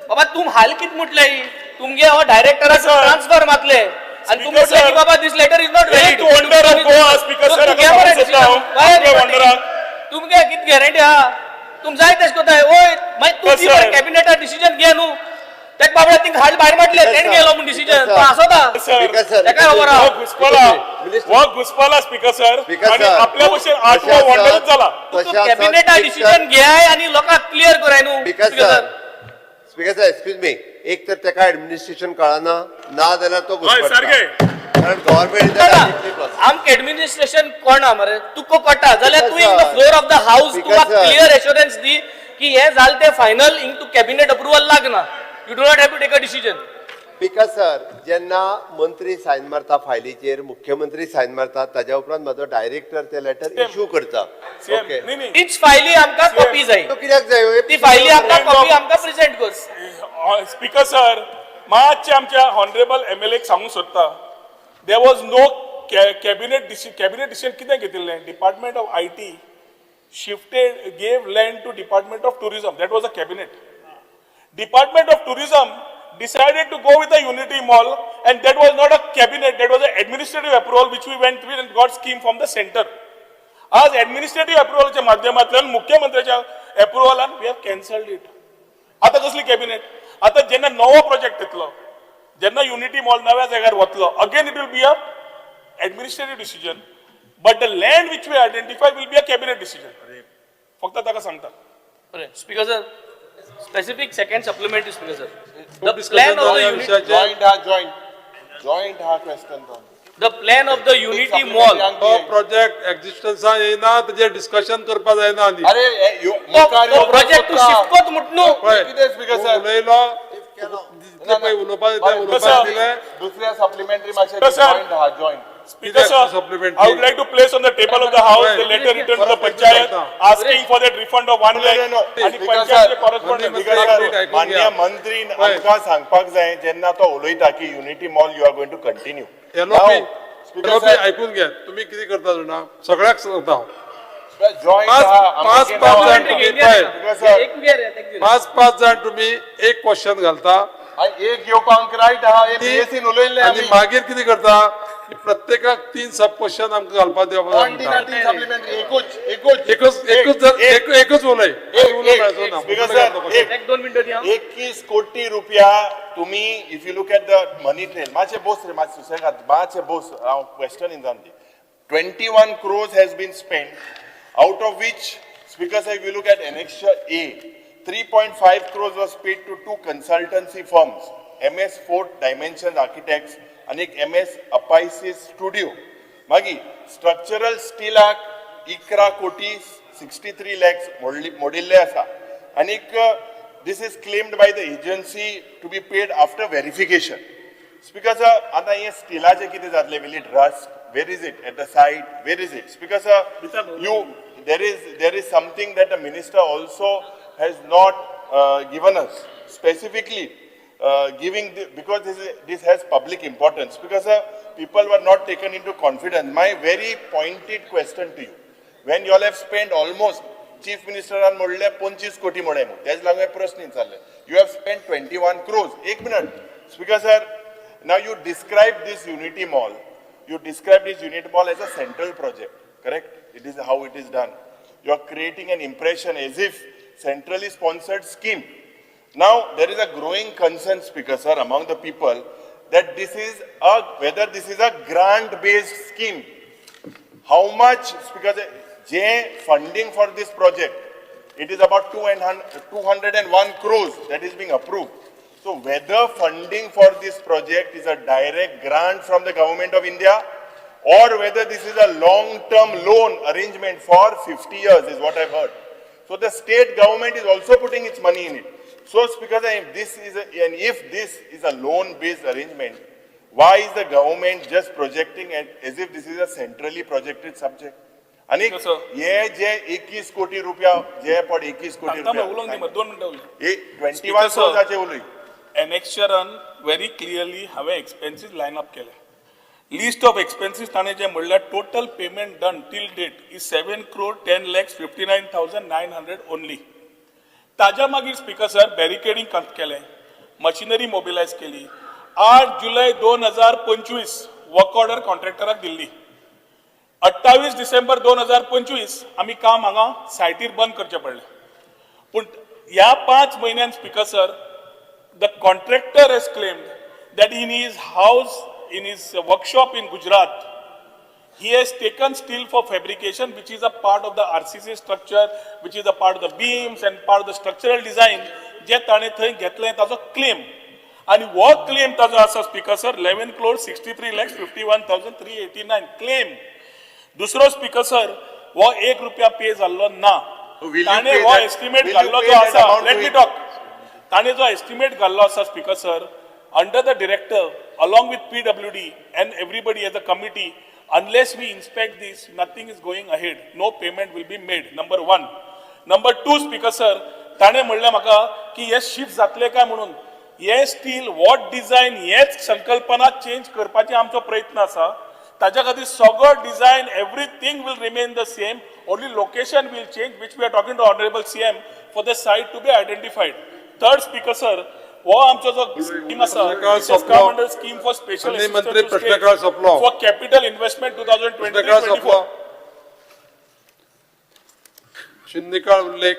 S10: बाबा, तुम हाल कित म्हटलंय? तुमगे हो डायरेक्टराक
S9: Sir.
S10: Transfer मातले आनी तुमी
S9: Speaker
S10: म्हटलें की
S9: sir.
S10: बाबा, this letter is not valid.
S9: एक wonder of Goa, Speaker sir, हाका सांगूंक सोदता हांव. आपल्या वंडराक.
S10: तुमगे कित गॅरंटी आहा? तुम जाय तशें कोताय. ओय, मागीर तूं दी
S9: Sir.
S10: मरे कॅबिनेटा डिसिजन घे न्हू. तेका बाबड्या थिंग हाल भायर मारले, तेणें घेयलो म्हूण डिसिजन तो आसोता.
S9: सर.
S5: Speaker sir.
S10: तेकाय खबर आहा.
S9: हो घुसपला, हो घुसपला, स्पीकर सर.
S5: स्पीकर
S9: आणि
S5: सर.
S9: आपल्या भशेन आठवो वंडरच जाला.
S10: तूं कॅबिनेटा डिसिजन घेय आनी लोकांक क्लियर कराय न्हू.
S5: Speaker sir, Speaker sir, excuse me. एक तर तेका ऍडमिनिस्ट्रेशन कळना, ना जाल्यार तो
S9: हय.
S5: घुसपडटा.
S9: सारकें.
S5: कारण गव्हर्मेंट
S10: आमकां एडमिनिस्ट्रेशन कोणा मरे तुका कळटा जाल्यार तूं in the
S5: Sir.
S10: Floor of the house
S5: Speaker
S10: तुका
S5: sir.
S10: Clear assurance दी की हे जालें तें फायनल, हिंग तूं कॅबिनेट अप्रुवल लागना, you do not have to take a decision.
S5: Speaker sir, जेन्ना मंत्री सायन मारता फायलीचेर, मुख्यमंत्री सायन मारता, ताज्या उपरांत म्हाजो डायरेक्टर ते लेटर इश्यू करता. ओके.
S9: न्ही न्ही.
S10: तीच फायली आमकां कॉपी जाय.
S5: तो कित्याक जाय?
S10: ती फायली आमकां कॉपी आमकां प्रेझेंट कर.
S9: स्पीकर सर, मातशें आमच्या हॉनरेबल एमएलए सांगूंक सोदता, there was no cabinet decision. Cabinet decision कितें घेतिल्लें? Department of IT shifted, gave land to Department of Tourism. That was a cabinet. Department of Tourism decided to go with the Unity Mall, and that was not a cabinet, that was an administrative approval which we went with and got scheme from the center. आज administrative अप्रुव्हलच्या माध्यमांतल्यान, मुख्यमंत्र्याच्या अप्रुव्हलान we have cancelled it. आता कसली cabinet? आता जेन्ना नवो project येतलो, जेन्ना unity mall नव्या जाग्यार वतलो, again it will be a administrative decision, but the land which we identify will be a cabinet decision. फक्त ताका सांगता.
S10: बरें Speaker sir, specific second supplementary, Speaker sir. The
S11: discussion
S10: plan of the
S11: जावया
S10: unit
S11: विशयाचेर.
S2: Joint हा, joint joint हा question तो.
S10: The plan of the Unity Mall.
S11: तो project एक्झिस्टन्सान येयना, तेजेर डिस्कशन करपा जायना आनी.
S2: अरे हे मुखार
S10: तो प्रोजेक्ट तूं शिफ्ट कोत म्हूट न्हू.
S11: पळय,
S2: कितें स्पीकर सर?
S11: उलयलो जितले पळय उलोवपा ते उलोवपाक दिलें.
S2: दुसऱ्या सप्लिमेंटरी मातशें
S9: Sir.
S2: Joint हा, joint.
S9: Speaker sir,
S11: Supplementary.
S9: I would like to place on the table of the house the letter written to the panchayat asking for that refund of 1
S2: No,
S9: lakh
S2: no, no.
S9: आणि
S2: Speaker
S9: पंचायतचे
S2: sir,
S9: correspondence.
S11: मंत्री
S2: Speaker
S11: एक
S2: sir,
S11: minute ऐकून
S2: मान्य
S11: घ्या.
S2: मंत्रीन
S11: पळय.
S2: आमकां सांगपाक जाय, जेन्ना तो उलयता की Unity Mall you are going to continue.
S11: LOP, LOP ऐकून घ्या. तुम्ही कितें करता जाणा, सगळ्याक सांगता हांव.
S2: जॉईंट
S11: पाच
S2: हा.
S11: पाच पाच जाण तुम्ही पळय,
S2: Speaker sir,
S10: एक घे रे, एक घे.
S11: पाच पाच जाण तुम्ही एक क्वेश्चन घालता.
S2: एक घेवपाक रायट आहा, हे बीएससीन उलयल्लें
S11: आनी
S2: आमी.
S11: मागीर कितें करता की प्रत्येकाक तीन सब क्वेश्चन आमकां घालपाक दिवपाक
S2: कोण दिना
S11: जाय.
S2: तीन सप्लिमेंटरी? एकूच एकूच.
S11: एकच एकच जर एकच उलय.
S2: एक,
S11: उलोवंक
S2: एक,
S11: मेळचो ना.
S2: Speaker sir, एक.
S10: एक दोन मिनटं दी हांव.
S2: 21 कोटी रुपया तुम्ही, if you look at the money trail, मातशें बोस रे, मातशें सुसेगाद, मातशें बोस. हांव question in the. 21 crores has been spend, out of which, Speaker sir, you look at Annexure A, 3.5 crores was paid to two consultancy firms, MS Fort Dimensions Architects आनी एक M S अपायसिस studio. मागीर structural स्टिलाक 11 कोटी 63 लॅक्स मोडिल्ले आसा आनीक this is claimed by the agency to be paid after verification. Speaker sir, आतां हें स्टिलाचें कितें जातलें? Will it rust? Where is it at the site? Where is it? Speaker sir, you there is something that the minister also has not given us specifically, giving the, because this has public importance, because people were not taken into confidence. My very pointed question to you: when you all have spent almost, Chief Minister म्हणले 25 कोटी म्हणे, तेच लागून प्रश्न विचारले, you have spent 21 crores. एक minute, Speaker sir. Now you describe this Unity Mall, you describe this Unity Mall as a central project, correct? It is how it is done. You are creating an impression as if centrally sponsored scheme. Now, there is a growing concern, Speaker sir, among the people that this is a, whether this is a grant-based scheme. How much, because J funding for this project, it is about 201 crores that is being approved. So whether funding for this project is a direct grant from the government of India or whether this is a long-term loan arrangement for 50 years is what I've heard. So the state government is also putting its money in it. So because if this is a, and if this is a loan-based arrangement, why is the government just projecting it as if this is a centrally projected subject? आणि
S9: Yes, sir.
S2: हे जे 21 कोटी रुपया जे पड 21 कोटी
S9: सांगता मग, उलोवंक दी
S2: रुपया
S9: मग, 2 मिनटां उलय.
S2: 21
S9: Speaker, sir.
S2: क्रोजाचे उलय.
S9: एनेक्शरान व्हेरी क्लियरली हांवें एक्सपेन्सीस लायन अप केले. लिस्ट ऑफ एक्सपेन्सीस ताणें जे म्हणल्यार, total payment done till date is 7 crore 10 lakhs 59,900 only. ताज्या मागीर स्पीकर सर, बॅरिकेडींग केलें, मशिनरी मोबिलायज केली. 8 जुलय 2025 वर्क ऑर्डर कॉन्ट्रॅक्टराक दिल्ली. 28 डिसेंबर 2025 आमी काम हांगा सायटीर बंद करचें पडलें. पूण ह्या 5 म्हयन्यान, Speaker sir, the contractor has claimed that in his house, in his workshop in Gujarat, he has taken steel for fabrication, which is a part of the RCC structure, which is a part of the beams and part of the structural design, जे ताणें थंय घेतलें ताजो claim. आनी हो claim ताजो आसा, Speaker sir, 11 crore 63 lakhs 51,389 claim. दुसरो, speaker sir, हो एक रुपया पे जाल्लो ना. ताणें हो एस्टिमेट घाल्लो जो आसा, let me talk, ताणें जो एस्टिमेट घाल्लो आसा, speaker sir, Under the director along with PWD and everybody as a committee, unless we inspect this, nothing is going ahead, no payment will be made. Number one. Number two, speaker sir, ताणें म्हणलें म्हाका की हे shift जातले काय म्हणून. हे steel what design हेच संकल्पना चेंज करपाचे आमचो प्रयत्न आसा. ताच्या खातीर सगळो design, everything will remain the same, only location will change, which we are talking to honourable CM for the site to be identified. Third, speaker sir, हो आमचो जो स्कीम आसा,
S11: प्रश्नकाळ सोंपलो.
S9: स्कीम फॉर स्पेशल
S11: माननीय मंत्री, प्रश्नकाळ सोंपलो.
S9: For capital investment 2023
S11: प्रश्नकाळ
S9: 24.
S11: सोंपलो. शून्यकाळ उल्लेख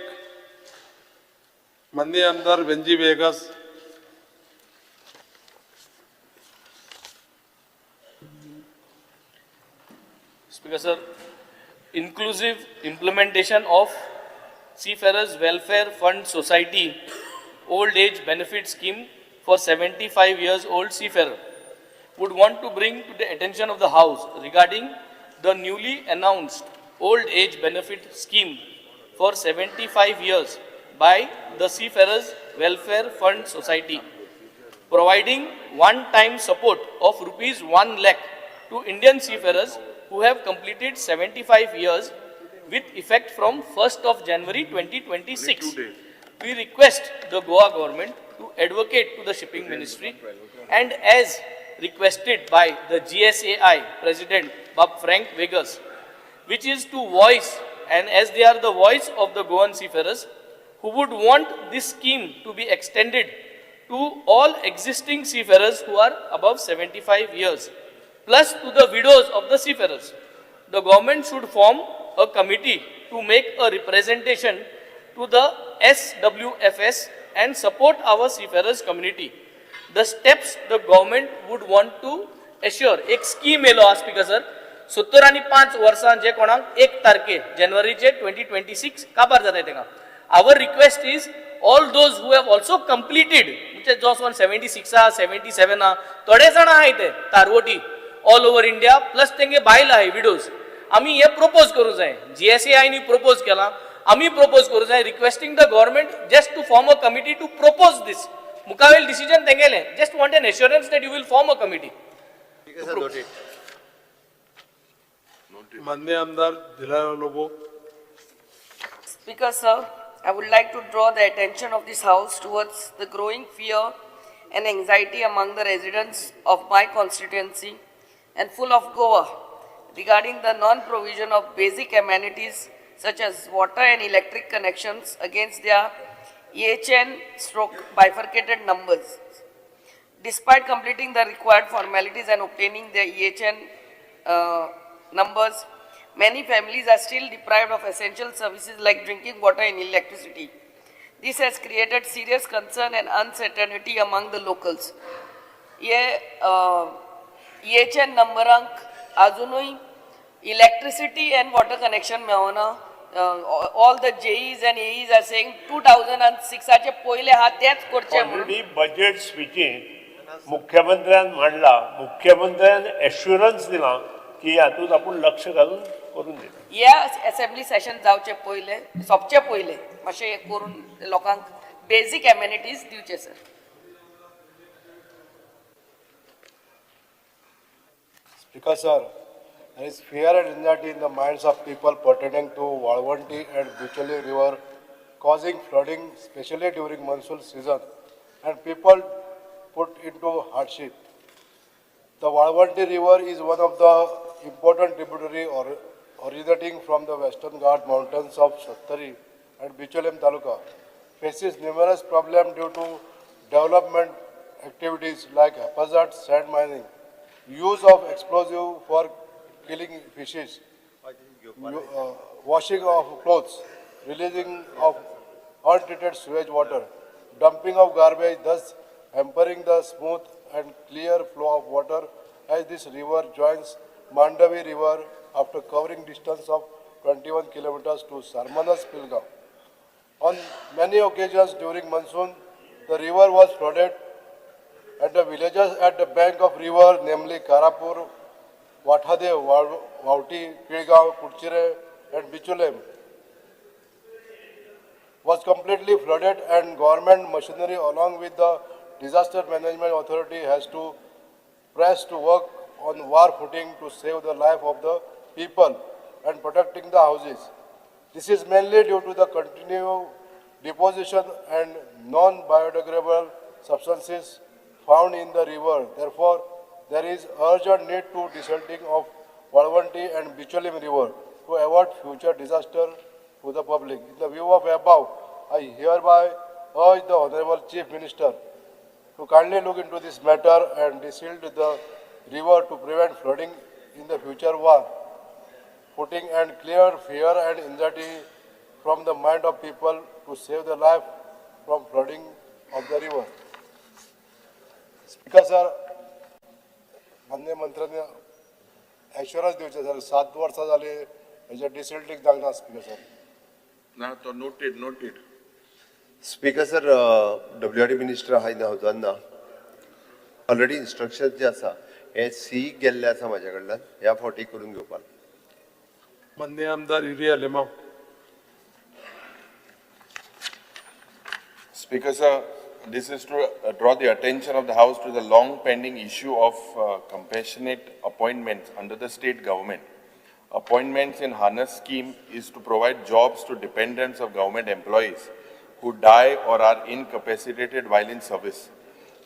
S11: माननीय आमदार Venzy Viegas.
S10: Speaker sir, inclusive implementation of Seafarers Welfare Fund Society Old Age Benefit Scheme for 75 years old seafarer would want to bring to the attention of the House regarding the newly announced Old Age Benefit Scheme for 75 years by the Seafarers Welfare Fund Society, providing one-time support of rupees 1 lakh to Indian seafarers who have completed 75 years with effect from 1st of January 2026. We request the Goa government to advocate to the shipping ministry and as requested by the GSAI President Bob Frank Vegas, which is to voice, and as they are the voice of the Goan seafarers, who would want this scheme to be extended to all existing seafarers who are above 75 years, plus to the widows of the seafarers. The government should form a committee to make a representation to the SWFS and support our seafarers community. The steps the government would want to assure. एक scheme येयलो आहा speaker sir, 75 वर्सां जे कोणाक 1 तारखे जानेवारीचे 2026 काबार जाताय तेंका. Our request is all those who have also completed, म्हणजे जो वसोन 76 आहा, 77 आहा, थोडे जाण आहाय ते तारवटी ऑल ओवर इंडिया, प्लस तेंगे बायल आहाय विडोज. आमी हे प्रपोज करूं जाय, जीएसएआयनी प्रपोज केला, आमी प्रपोज करूं जाय, requesting the government just to form a committee to propose this. मुखावेल decision तेंगेलें, just want an assurance that you will form a committee.
S11: माननीय आमदार Delilah Lobo.
S7: Speaker sir, I would like to draw the attention of this house towards the growing fear and anxiety among the residents of my constituency and full of Goa regarding the non-provision of basic amenities such as water and electric connections against their EHN stroke bifurcated numbers. Despite completing the required formalities and obtaining their EHN numbers, many families are still deprived of essential services like drinking water and electricity. This has created serious concern and uncertainty among the locals. ये EHN नंबरांक अजूनय electricity and water connection मेळना. All the JEs and AEs are saying 2006 पयले आहा तेच करचे म्हणून.
S12: Already budget स्पिचींत मुख्यमंत्र्यान म्हणला, मुख्यमंत्र्यान एश्युरन्स दिला की हातूंत आपूण लक्ष घालून करून दिता.
S7: ह्या असेंब्ली सेशन जावचे पयले, सोंपचे पयले मातशें हें करून लोकांक बेजीक एमेनिटीज दिवचे sir.
S13: Speaker sir, there is fear and anxiety in the minds of people pertaining to Valvanti and Bicholim river, causing flooding, especially during monsoon season, and people put into hardship. The Valvanti river is one of the important tributary originating from the Western Ghat mountains of Sattari and Bicholim Taluka, faces numerous problems due to development activities like haphazard sand mining, use of explosive for killing fishes, washing of clothes, releasing of untreated sewage water, dumping of garbage, thus hampering the smooth and clear flow of water as this river joins Mandavi River after covering distance of 21 kilometers to Sarmanas Pilgaon. On many occasions during monsoon, the river was flooded and the villages at the bank of river, namely Karapur, Wathadev, Vauti, Pilgaon, Kutchire and Bicholim, was completely flooded, and government machinery along with the Disaster Management Authority has to press to work on war footing to save the life of the people and protecting the houses. This is mainly due to the continued deposition and non-biodegradable substances found in the river. Therefore, there is urgent need to desilting of Valvanti and Bicholim River to avoid future disaster to the public. In the view of above, I hereby urge the Honorable Chief Minister to kindly look into this matter and desilt the river to prevent flooding in the future war footing and clear fear and anxiety from the mind of people to save the life from flooding of the river. Speaker sir, माननीय मंत्र्यांनी एश्योरन्स दिवचें sir, 7 वर्सां जाली हेजे डिसिल्टींग जावंक ना speaker sir.
S2: ना तो noted noted.
S5: Speaker sir, WRD minister आहा इन हावजान ना ऑलरेडी इन्स्ट्रक्शन जे आसा हे सी गेल्ले आसा म्हाज्या कडल्यान ह्या फावटी करून घेवपाक.
S11: माननीय आमदार Yuri Alemao.
S2: Speaker sir, this is to draw the attention of the House to the long pending issue of compassionate appointments under the state government. Appointments in harness scheme is to provide jobs to dependents of government employees who die or are incapacitated while in service.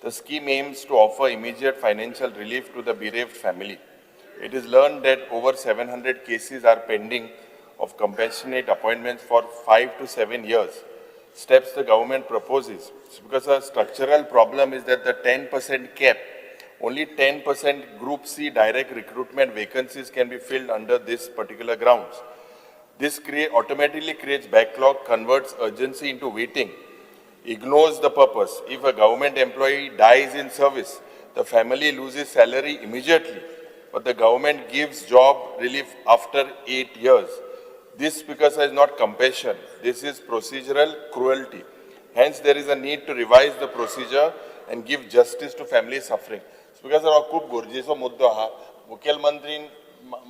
S2: The scheme aims to offer immediate financial relief to the bereaved family. It is learned that over 700 cases are pending of compassionate appointments for 5 to 7 years. Steps the government proposes. Because a structural problem is that the 10% cap, only 10% Group C direct recruitment vacancies can be filled under this particular grounds. This automatically creates backlog, converts urgency into waiting, ignores the purpose. If a government employee dies in service, the family loses salary immediately, but the government gives job relief after 8 years. This, because is not compassion, this is procedural cruelty. Hence, there is a need to revise the procedure and give justice to family suffering. Because हो खूब गरजेचो मुद्दो आहा. मुखेलमंत्रीन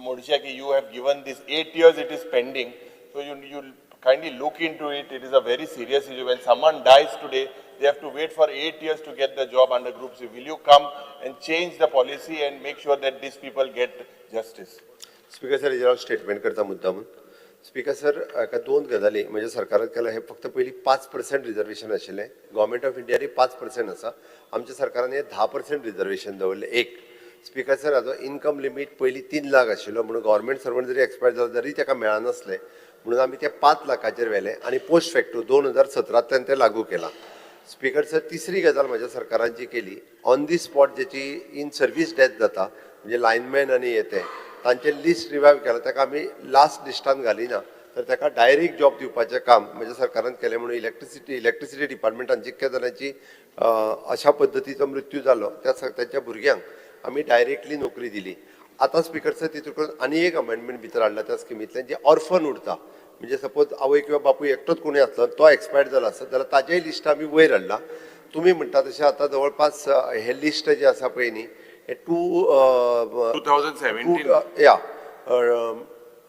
S2: म्हणचे की you have given this 8 years, it is pending. So you kindly look into it. It is a very serious issue. When someone dies today, they have to wait for 8 years to get the job under Group C. Will you come and change the policy and make sure that these people get justice?
S5: Speaker sir, हेजेर हांव statement करता मुद्दामून. Speaker sir, एका दोन गजाली म्हणजे सरकारान केला हे फक्त पयलीं 5% रिजर्वेशन आशिल्लें, गव्हर्मेंट ऑफ इंडियानूय 5% आसा, आमच्या सरकारान हे 10% रिजर्वेशन दवरलें. एक स्पीकर सर, हाजो इनकम लिमीट पयलीं 3 लाख आशिल्लो, म्हणून गव्हर्मेंट सर्वंट जरी एक्सपायर जालो तरी ताका मेळनासलें, म्हणून आमी ते 5 लाखाचेर व्हेलें आनी पोस्ट फॅक्टो 2017 ते लागू केलां. स्पीकर सर, तिसरी गजाल म्हाज्या सरकारान जी केली, ऑन the spot जेची इन सर्वीस डेथ जाता म्हणजे लायनमॅन आनी हे ते तांचें लिस्ट रिवायव केलां, ताका आमी लास्ट लिस्टान घालिना तर ताका डायरेक्ट जॉब दिवपाचें काम म्हज्या सरकारान केलें. म्हणून इलेक्ट्रिसिटी डिपार्टमेंटान जितक्या जाणांची अशा पद्दतीचो मृत्यू जालो त्या तांच्या भुरग्यांक आमी डायरेक्टली नोकरी दिली. आतां स्पीकर सर, तितून करून आनी एक अमेंडमेंट भितर हाडला त्या स्किमींतल्यान, जे ऑर्फन उरता म्हणजे सपोज आवय किंवा बापूय एकटोच कोणूय आसलो तो एक्सपायर्ड जालो आसत जाल्यार ताजेय लिस्ट आमी वयर हाडला. तुमी म्हणटा तशें आतां जवळपास हे लिस्ट जे आसा पळय न्ही हे
S2: 2017
S5: या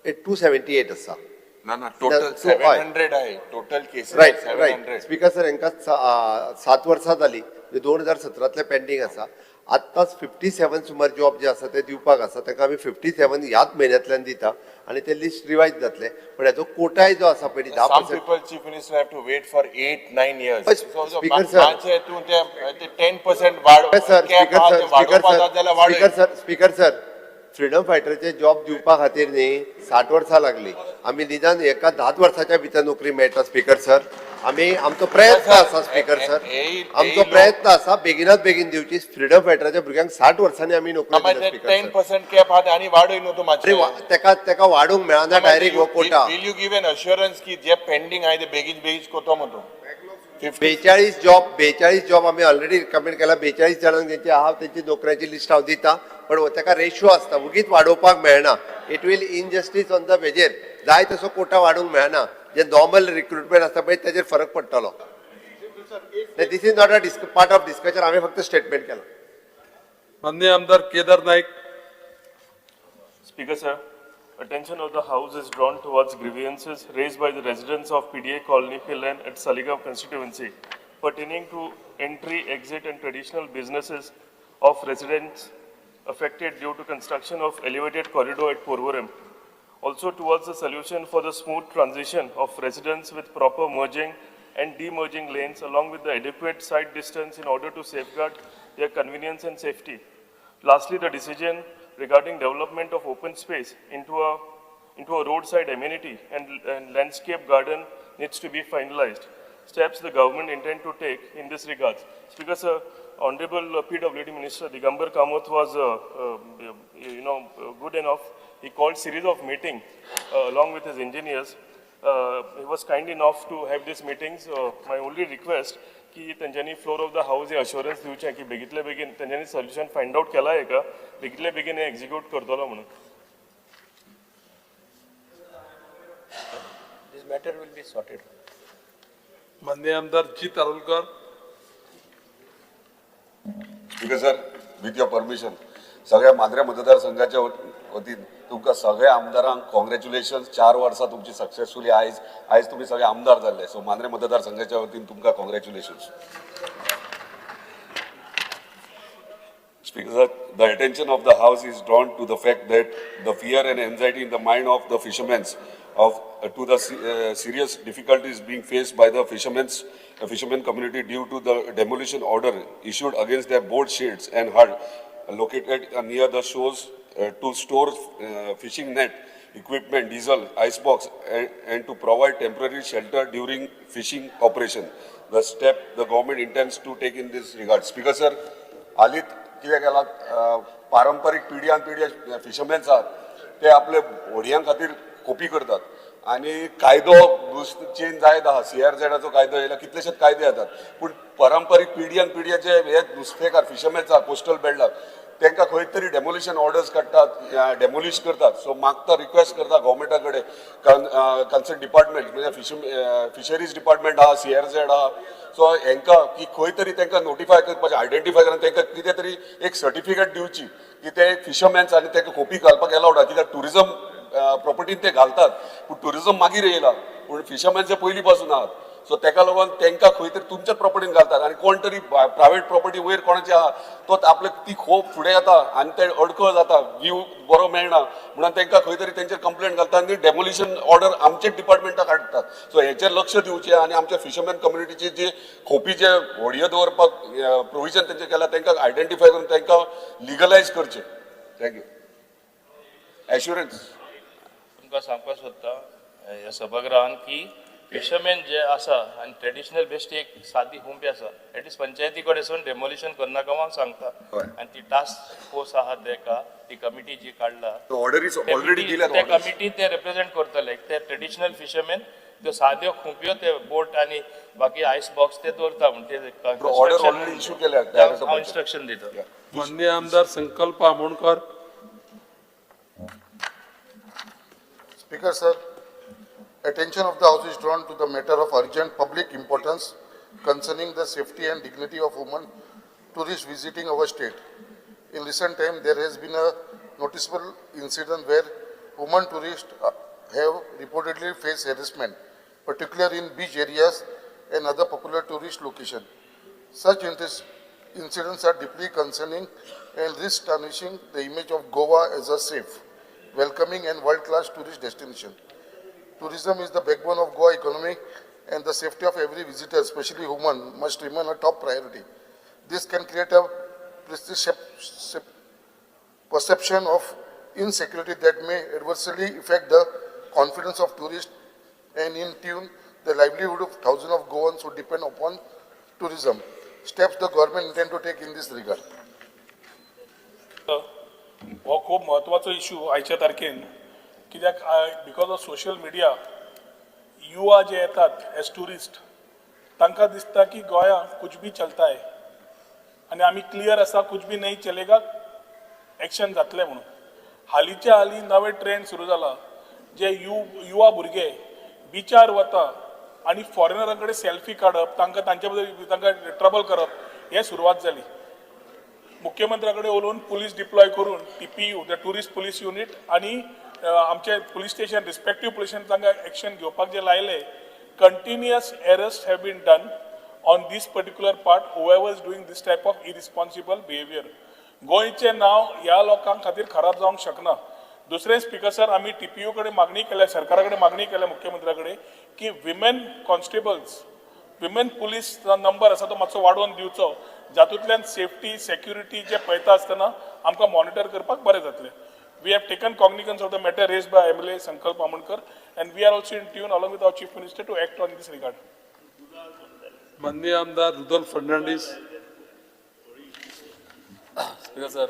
S5: 278 आसा.
S2: ना ना, टोटल 700 आहे total cases.
S5: Right right speaker sir, हांकां 7 वर्सां जाली, म्हणजे 2017 पेंडींग आसा. आत्ताच 57 सुमार जॉब जे आसा ते दिवपाक आसा, ताका आमी 57 ह्याच म्हयन्यांतल्यान दिता आनी ते लिस्ट रिवायज जातले. पण हेजो कोटाय जो आसा पयलीं 10%.
S2: People chief minister have to wait for 8-9 years.
S5: Speaker sir,
S2: 10% वाड.
S5: Sir, speaker sir, speaker sir, freedom फायटरचे job दिवपा खातीर न्ही 60 वर्सां लागली, आमी निदान एका 10 वर्साच्या भितर नोकरी मेळटा. स्पीकर सर, आमी आमचो प्रयत्न आसा. स्पीकर सर, आमचो प्रयत्न आसा बेगिनात बेगीन दिवची. फ्रिडम फायटराच्या भुरग्यांक 60 वर्सांनी आमी नोकरी दिली.
S2: 10% कॅप आहा आनी वाडय न्हू तूं मातशें.
S5: तेका तेका वाडूंक मेळना डायरेक्ट हो quota.
S2: Will you give an assurance की जे पेंडींग आहा ते बेगीन बेगीन कोतो म्हणून?
S5: 42 जॉब 42 जॉब आमी ऑलरेडी रिकमेंड केला. 42 जाणांक जेंची आहा तेंची नोकऱ्याची लिस्ट हांव दिता, पण ताका रेशो आसता, वगीच वाडोवपाक मेळना. It will injustice on the वेजेर जाय तसो कोटा वाडोवंक मेळना. जे नॉर्मल रिक्रुटमेंट आसता पळय तेजेर फरक पडटलो. This is not a part of discussion, हांवें फक्त स्टेटमेंट केलां.
S11: माननीय आमदार Kedar Naik.
S14: Speaker sir, attention of the House is drawn towards grievances raised by the residents of PDA Colony Pillan at Saligao constituency. pertaining to entry, exit and traditional businesses of residents affected due to construction of elevated corridor at Porvorim. Also towards the solution for the smooth transition of residents with proper merging and demerging lanes along with the adequate sight distance in order to safeguard their convenience and safety. Lastly, the decision regarding development of open space into a roadside amenity and landscape garden needs to be finalized. Steps the government intend to take in this regard. Speaker sir, Honorable PWD Minister Digambar Kamath was good enough. He called series of meetings along with his engineers. He was kind enough to have these meetings. My only request की तेंच्यांनी floor of the house hey assurance दिवचें की बेगीतले बेगीन तेंच्यांनी solution find out केला हेका, बेगीतले बेगीन हे एक्झिक्यूट करतलो म्हणून.
S15: This matter will be sorted.
S11: माननीय आमदार Jeet Arolkar.
S16: Speaker sir, with your permission, सगळ्या मांद्रे मतदारसंघाच्या वतीन तुमकां सगळ्या आमदारांक कॉंग्रॅच्युलेशन्स. 4 वर्सां तुमची सक्सेसफुली आयज आयज तुमी सगळे आमदार जाल्ले. सो मांद्रे मतदारसंघाच्या वतीन तुमकां congratulations. Speaker sir, the attention of the house is drawn to the fact that the fear and anxiety in the mind of the fishermen to the serious difficulties being faced by the fishermen community due to the demolition order issued against their boat sheds and hut located near the shores to store fishing net, equipment, diesel, ice box, and to provide temporary shelter during fishing operation. The step the government intends to take in this regard. Speaker sir, हालींच कितें केलां, पारंपरीक पिढ्यान पिढ्या फिशरमॅन्स आहात ते आपले होडयां खातीर खोपी करतात आनी कायदो चेंज जायत आहा. CRZाचो कायदो येयला, कितलेशेच कायदे येतात, पूण पारंपरीक पिढ्यान पिढ्या जे हे नुस्तेकार फिशरमॅन्स आहात कोस्टल बेल्टाक तांकां खंय तरी डेमोलिशन ऑर्डर्स काडटात, डेमोलिश करतात. सो मागता, रिक्वेस्ट करता गव्हर्मेंटा कडेन, कन्सर्न डिपार्टमेंट म्हणजे फिशरीज डिपार्टमेंट आहा, CRZ आहा, सो हेंकां की खंय तरी तांकां नोटिफाय करपाचें, आयडेंटिफाय करून तांकां कितें तरी एक सर्टिफिकेट दिवची की ते फिशरमॅन्स आनी तांकां खोपी घालपाक एलावड आहा. कित्याक ट्युरिजम प्रॉपर्टीन ते घालतात, पूण ट्युरिजम मागीर येयला, पूण फिशरमॅन्स पयलीं पासून आहात. सो तेका लागून तांकां खंय तरी तुमच्याच प्रॉपर्टीन घालतात आनी कोण तरी प्रायवेट प्रॉपर्टी वयर कोणाची आहा तो आपले ती खोप फुडें येता आनी ते अडखळ जाता, व्यू बरो मेळना म्हणून तांकां खंय तरी तेंचेर कंप्लेंट घालता आनी डेमोलिशन ऑर्डर आमचेच डिपार्टमेंटाक हाडटात. सो हेचेर लक्ष दिवचें आनी आमच्या फिशरमॅन कम्युनिटीची जी खोपी जे होडयो दवरपाक प्रोविजन तेंचें केलां तांकां आयडेंटिफाय करून तांकां लिगलायज करचें. Thank you. Assurance
S14: तुमकां सांगपाक सोदता ह्या सभागृहान की फिशरमॅन जे आसा आनी ट्रेडिशनल बेश्टी एक सादी हुंपी आसा, एटलिस्ट पंचायती कडेन सून डेमोलिशन करनाका हांव सांगता. आनी ती टास्क फोर्स आहा तेका, ती कमिटी जी काडला त्या कमिटी ते रिप्रेझेंट करतले ते ट्रेडिशनल फिशरमॅन, त्यो साद्यो खुंपयो ते बोट आनी बाकी आयस बॉक्स ते दवरता म्हण ते हांव इन्स्ट्रक्शन दिता.
S11: माननीय आमदार Sankalp Amonkar.
S1: Speaker sir, attention of the House is drawn to the matter of urgent public importance concerning the safety and dignity of women tourists visiting our state. In recent time, there has been a noticeable incident where women tourists have reportedly faced harassment, particularly in beach areas and other popular tourist locations. Such incidents are deeply concerning and risk tarnishing the image of Goa as a safe, welcoming and world-class tourist destination. Tourism is the backbone of Goa economy, and the safety of every visitor, especially women, must remain a top priority. This can create a perception of insecurity that may adversely affect the confidence of tourists and in tune the livelihood of thousands of Goans who depend upon tourism. Steps the government intend to take in this regard.
S9: हो खूब म्हत्वाचो issue आयच्या तारखेन, कित्याक because of social media युवा जे येतात as tourist तांकां दिसता की गोंया कुछ भी चलता है आनी आमी क्लियर आसा कुछ भी नहीं चलेगा, एक्शन जातलें म्हणून. हालींच्या हालीं नवे ट्रेंड सुरू जाला, जे युवा भुरगे बिचार वता आनी फॉरेनरां कडेन सेल्फी काडप, तांकां तांचे बद्दल तांकां ट्रबल करप हें सुरवात जाली. मुख्यमंत्र्या कडेन उलोवन पुलीस डिप्लॉय करून TPU the tourist police unit आनी आमचे police station respective police station तांकां एक्शन घेवपाक जे लायले, continuous arrest have been done. on this particular part whoever is doing this type of irresponsible behaviour. गोंयचें नांव ह्या लोकां खातीर खराब जावंक शकना. दुसरें स्पीकर सर, आमी टीपीयू कडेन मागणी केल्या, सरकारा कडेन मागणी केल्या, मुख्यमंत्र्या कडेन की women constables, women police number आसा तो मातसो वाडोवन दिवचो, जातूंतल्यान सेफ्टी सेक्युरिटी जे पळयता आसतना आमकां मॉनिटर करपाक बरें जातलें. We have taken cognizance of the matter raised by MLA Sankalp Amonkar and we are also in tune along with our Chief Minister to act on this regard.
S11: माननीय आमदार Rudolf Fernandes.
S15: Speaker sir,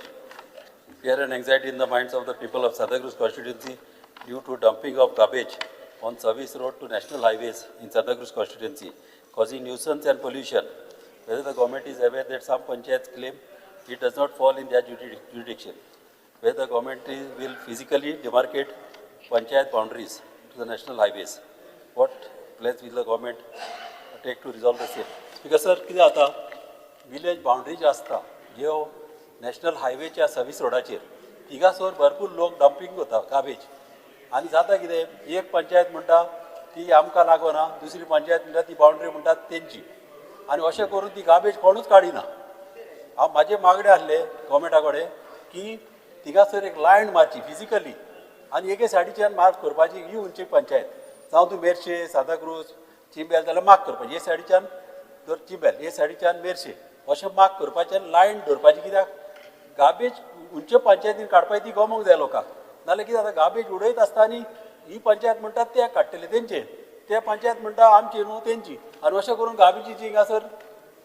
S15: fear and anxiety in the minds of the people of Santacruz constituency due to dumping of garbage on service road to national highways in Santacruz constituency, causing nuisance and pollution. Whether the government is aware that some panchayats claim it does not fall in their jurisdiction, whether the government will physically demarcate panchayat boundaries to the national highways, what plans will the government take to resolve the same? Speaker sir, कितें जाता, village boundary ज्यो आसता ज्यो national हायवेच्या service रोडाचेर, थिंगासर भरपूर लोक dumping करता garbage. आनी जाता कितें, एक पंचायत म्हणटा ती आमकां लागना, दुसरी पंचायत म्हणटा ती बाउंड्री म्हणटा तेंची, आनी अशें करून ती गार्बेज कोणूच काडिना. हांव म्हाजे मागणें आसलें गव्हर्मेंटा कडेन की थिंगासर एक लायन मारची फिजिकली आनी एके सायडीच्यान मार्क करपाची, ही उंची पंचायत जावं तूं मेरशे, सांताक्रूज, चिंबेल जाल्यार मार्क करपाची, हे सायडीच्यान धर चिंबेल, हे सायडीच्यान मेरशे, अशें मार्क करपाचें आनी लायन दवरपाची. कित्याक गार्बेज उंचे पंचायतीन काडपाची ती गमोंक जाय लोकांक, नाल्यार कितें जाता, गार्बेज उडयत आसता आनी ही पंचायत म्हणटा ते काडटले तेंचे, ते पंचायत म्हणटा आमची न्हू तेंची, आनी अशें करून गार्बेजीची हिंगासर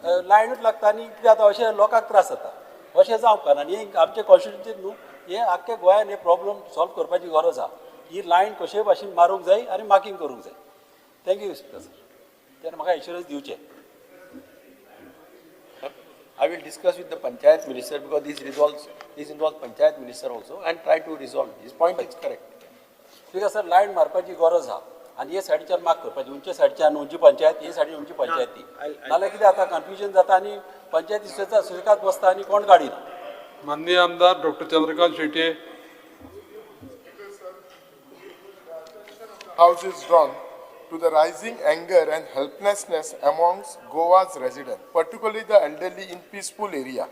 S15: लायनूच लागता आनी कितें जाता, अशें लोकांक त्रास जाता. अशें जावंक ना. आनी हें आमचे कॉन्स्टिट्युन्सीत न्हू, हें आख्ख्या गोंयान हे प्रॉब्लम सॉल्व करपाची गरज आसा. ही लायन कशेय भाशेन मारूंक जाय आनी मार्कींग करूंक जाय. Thank you speaker sir. तेन्ना म्हाका एश्युरन्स दिवचें.
S17: I will discuss with the Panchayat Minister because this involves Panchayat Minister also and try to resolve. His point is correct.
S15: Speaker sir, line मारपाची गरज आसा आनी हे सायडीच्यान मार्क करपाची, उंचे सायडच्यान उंची पंचायत, हे सायडीन उंची पंचायत ती, नाल्यार कितें जाता, कन्फ्युजन जाता आनी पंचायती सुशेगाद बसता आनी कोण काडिना.
S11: माननीय आमदार doctor Chandrakant Shetye.
S6: House is drawn to the rising anger and helplessness amongst Goa's residents, particularly the elderly in peaceful area.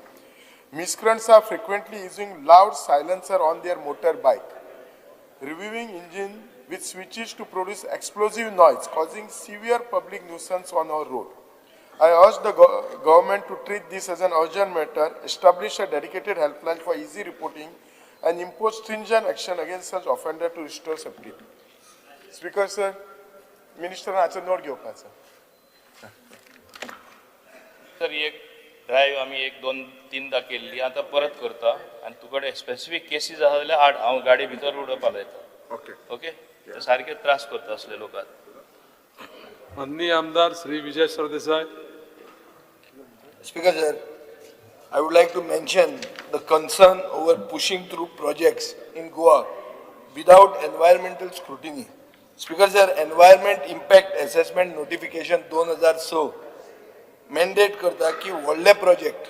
S6: Miscreants are frequently using loud silencer on their motorbike, revving engine with switches to produce explosive noise, causing severe public nuisance on our road. I urge the government to treat this as an urgent matter, establish a dedicated helpline for easy reporting, and impose stringent action against such offender to restore safety. Speaker sir, मिनिस्टरान हाचो note घेवपाचो.
S10: Sir, एक drive आमी एक दोन तीनदा केल्ली, आतां परत करता आनी तुकडे स्पेसिफीक केसीस आसा जाल्यार हाड, हांव गाडी भितर उडोवपा लायता.
S6: ओके
S10: ओके, सारके त्रास करता असले लोकांक.
S11: माननीय आमदार Shri Vijay Sardesai.
S18: Speaker sir, I would like to mention the concern over pushing through projects in Goa without environmental scrutiny. Speaker sir, environment impact assessment notification 2006 mandate करता की व्हडले प्रोजेक्ट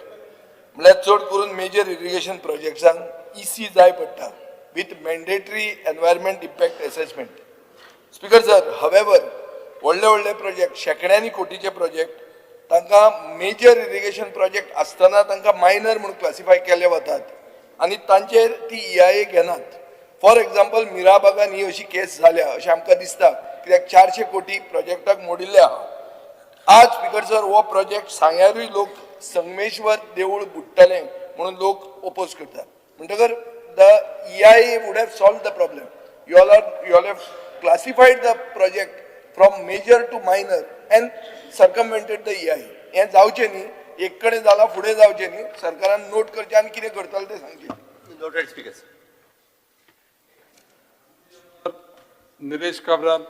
S18: म्हळ्यार चड करून मेजर इरिगेशन प्रोजेक्ट्सांक इसी जाय पडटा with mandatory environment impact assessment. Speaker sir, however व्हडले व्हडले प्रोजेक्ट, शेंकड्यांनी कोटीचे प्रोजेक्ट, तांकां मेजर इरिगेशन प्रोजेक्ट आसतना तांकां मायनर म्हणून क्लासिफाय केले वतात आनी तांचेर ती EIA घेनात. फॉर एग्जाम्पल, मिराबागान ही अशी केस जाल्या अशें आमकां दिसता, कित्याक 400 कोटी प्रोजेक्टाक मोडिल्ले आहा. आज स्पीकर सर, हो प्रोजेक्ट सांग्यारूय लोक संगमेश्वर देवूळ बुडटलें म्हणून लोक ओपोज करतात. म्हणटकर the EIA would have solve the problem. You all have classified the project from major to minor and circumvented the EIA. हें जावचें न्ही, एक कडेन जालां फुडें जावचें न्ही. सरकारान नोट करचें आनी कितें करतलें तें सांगचें.
S5: Noted speaker sir.
S11: Nilesh Cabral.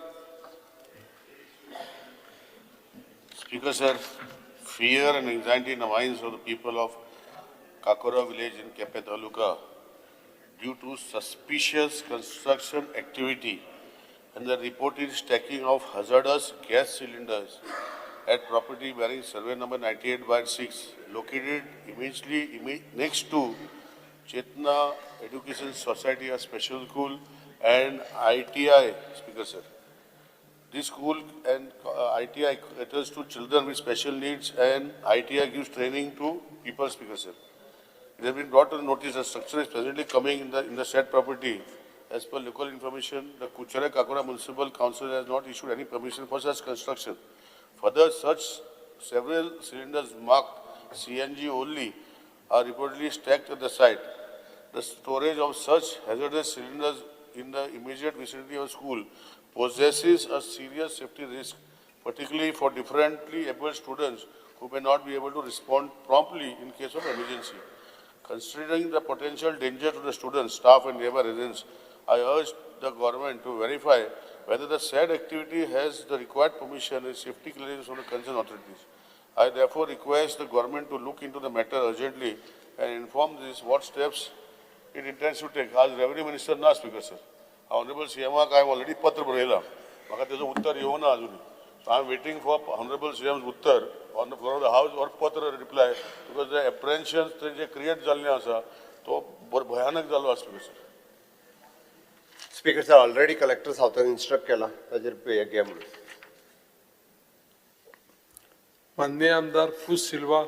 S19: Speaker sir, fear and anxiety in the minds of the people of Cacora village in Quepem Taluka due to suspicious construction activity and the reported stacking of hazardous gas cylinders at property bearing survey number 98/6 located immediately next to Chetna Education Society, a special school, and ITI. Speaker sir, This school and ITI caters to children with special needs and ITI gives training to people, Speaker sir. It has been brought to the notice the structure is presently coming in the said property. As per local information, the Curchorem Cacora Municipal Council has not issued any permission for such construction. Further, such several cylinders marked CNG only are reportedly stacked at the site. The storage of such hazardous cylinders in the immediate vicinity of school possesses a serious safety risk, particularly for differently able students who may not be able to respond promptly in case of emergency. Considering the potential danger to the students, staff and nearby residents, I urge the government to verify whether the said activity has the required permission and safety clearance from the concerned authorities. I therefore request the government to look into the matter urgently and inform this what steps it intends to take. आज revenue minister ना speaker sir. Honourable सीएमाक हांवें already पत्र बरयलां, म्हाका तेजो उत्तर येवना अजून. So I am waiting for honourable CM's Uttar on the floor of the house or पत्र reply, because the apprehension J create जाल्लें आसा तो भयानक जाल्लो आसा speaker sir.
S5: Speaker sir, already collector सावथान instruct केला ताजेर हे घे म्हणून.
S11: माननीय आमदार फूस Silva.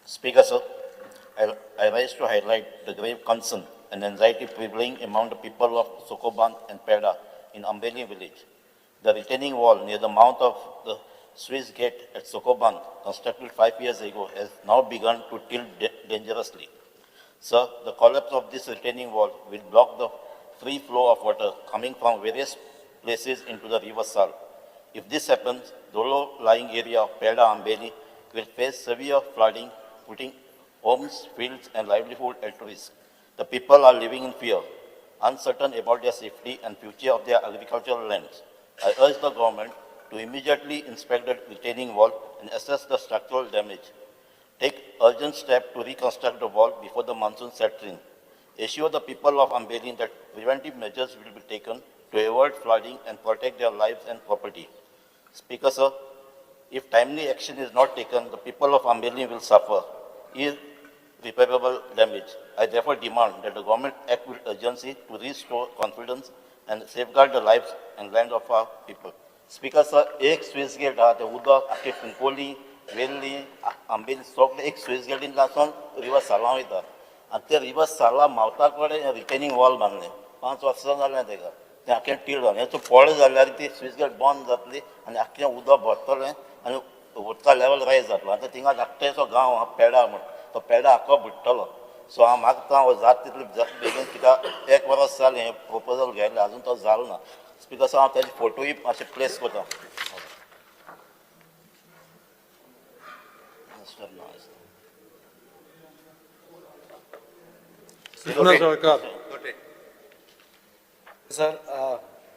S20: Speaker sir, I rise to highlight the grave concern and anxiety prevailing among the people of Sokoban and Peda in Ambeli village. The retaining wall near the mouth of the Swiss gate at Sokoban, constructed 5 years ago, has now begun to tilt dangerously. Sir, the collapse of this retaining wall will block the free flow of water coming from various places into the river Sal. If this happens, the low-lying area of Peda Ambeli will face severe flooding, putting homes, fields, and livelihood at risk. The people are living in fear, uncertain about their safety and future of their agricultural lands. I urge the government to immediately inspect the retaining wall and assess the structural damage. Take urgent steps to reconstruct the wall before the monsoon sets in. Assure the people of Ambeli that preventive measures will be taken to avoid flooding and protect their lives and property. Speaker sir, if timely action is not taken, the people of Ambeli will suffer irreparable damage. I therefore demand that the government act with urgency to restore confidence and safeguard the lives and land of our people. Speaker sir, एक Swiss get आहा, ते उदक आख्खे कुंकोली, वेल्ली, आंबेली सगळे एक Swiss गेटींतल्यान river सालां वयता आनी ते रिवर साला मावता कडेन रिटेनिंग वॉल बांदलें. 5 वर्सां जालें तेका, तें आख्खें टिल्ट जालें. हेचो पोळे जाल्यार ती स्विस गेट बंद जातली आनी आख्खें उदक भरतलें आनी उदका लेवल रायज जातलो. आतां थिंगा धाकटेसो गांव आहा पेडा म्हूण, तो पेडा आख्खो बुडटलो. सो हांव मागता हो जात तितले बेगीन, कित्याक 1 वर्स जालें हें प्रपोजल घेतलें, आजून तो जालो ना. स्पीकर सर, हांव ताजे फोटोय मातशे प्लेस करता.
S21: Sir,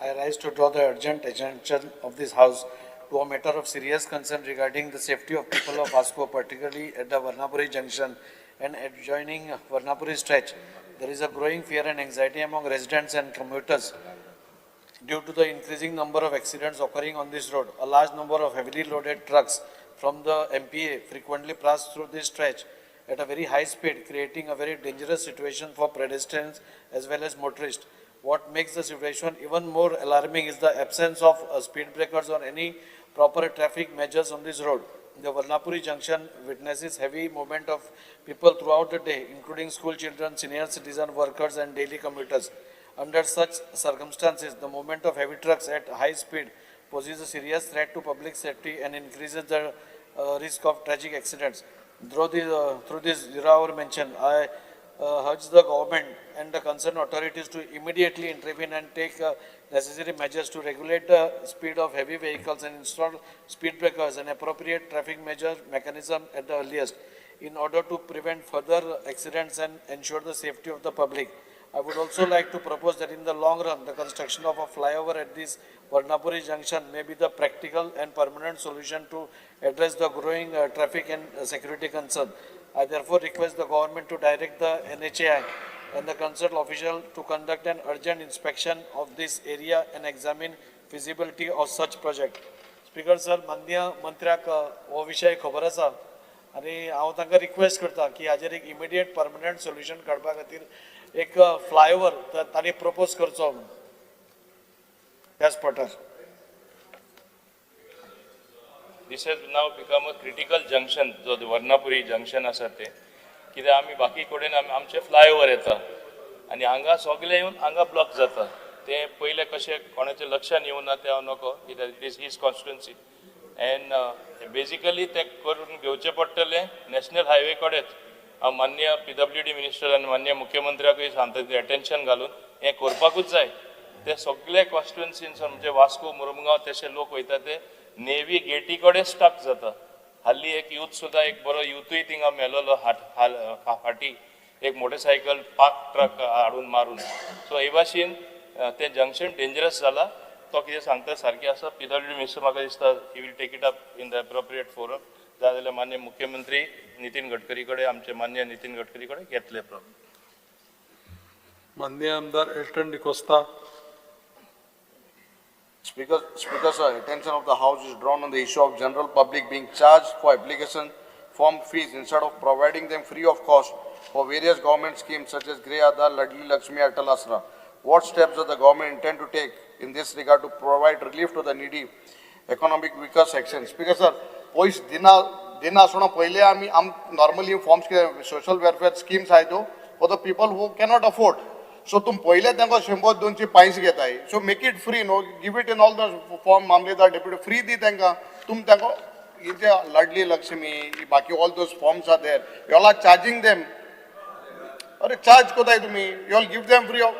S21: I rise to draw the urgent attention of this house to a matter of serious concern regarding the safety of people of Vasco, particularly at the Varnapuri junction and adjoining Varnapuri stretch. There is a growing fear and anxiety among residents and commuters due to the increasing number of accidents occurring on this road. A large number of heavily loaded trucks from the MPA frequently pass through this stretch at a very high speed, creating a very dangerous situation for pedestrians as well as motorists. What makes the situation even more alarming is the absence of speed breakers or any proper traffic measures on this road. The Varnapuri junction witnesses heavy movement of people throughout the day, including school children, senior citizen workers, and daily commuters. Under such circumstances, the movement of heavy trucks at high speed poses a serious threat to public safety and increases the risk of tragic accidents. Through this 0 hour mention, I urge the government and the concerned authorities to immediately intervene and take necessary measures to regulate the speed of heavy vehicles and install speed breakers and appropriate traffic measure mechanism at the earliest in order to prevent further accidents and ensure the safety of the public. I would also like to propose that in the long run, the construction of a flyover at this Varnapuri junction may be the practical and permanent solution to address the growing traffic and security concern. I therefore request the government to direct the NHAI and the concerned official to conduct an urgent inspection of this area and examine feasibility of such project. Speaker sir, माननीय मंत्र्याक हो विशय खबर आसा आनी हांव तांकां request करता की हाजेर एक इमिडिएट परमनंट सोल्युशन काडपा खातीर एक फ्लायओवर तांणी प्रपोज करचो म्हणून त्या स्पॉटार.
S4: This has now become a critical junction, जो वर्णापुरी जंक्शन आसा ते, कित्याक आमी बाकी कडेन आमचे फ्लायओवर येता आनी हांगा सगळे येवन हांगा ब्लॉक जाता. ते पयले कशें कोणाच्या लक्षान येवना तें हांव नको, कित्याक it is his constituency and basically ते करून घेवचें पडटलें नॅशनल हायवे कडेच. हांव मान्य PWD minister आनी मान्य मुख्यमंत्र्याकूय सांगता एटेन्शन घालून हें करपाकूच जाय. ते सगळे कॉन्स्टिट्युएन्सीन म्हणजे वास्को मुरमुगांव तशे लोक वयता ते नेवी गेटी कडेन स्टक जाता. हाल्ली एक यूथ सुद्दां, एक बरो युथूय थिंगा मेलोलो फाटी एक मोटरसायकल पाक ट्रक हाडून मारून. सो हे भाशेन तें जंक्शन डेंजरस जाला. तो कितें सांगता सारकें आसा. PWD minister म्हाका दिसता he will take it up in the appropriate forum. जाल्यार मान्य मुख्यमंत्री नितीन गडकरी कडेन, आमचे मान्य नितीन गडकरी कडेन घेतले प्रॉब्लम.
S11: मान्य आमदार Elton D'Costa.
S1: Speaker sir, attention of the House is drawn on the issue of general public being charged for application form fees instead of providing them free of cost for various government schemes such as Grey Aadhaar, Ladli Lakshmi, Atal Asra. What steps does the government intend to take in this regard to provide relief to the needy economic weaker section? Speaker sir, पयस दिना आसतना पयले आमी normally forms social welfare schemes आहाय त्यो for the people who cannot afford. So तुम पयले तांकां 100-200 पांयस घेताय. So make it free no, give it in all the form. मामलेदार डेप्युटी फ्री दी तांकां. तुम तांकां जे लाडली लक्ष्मी बाकी all those forms are there, you all are charging them. अरे चार्ज कोताय तुमी, you all give them free of.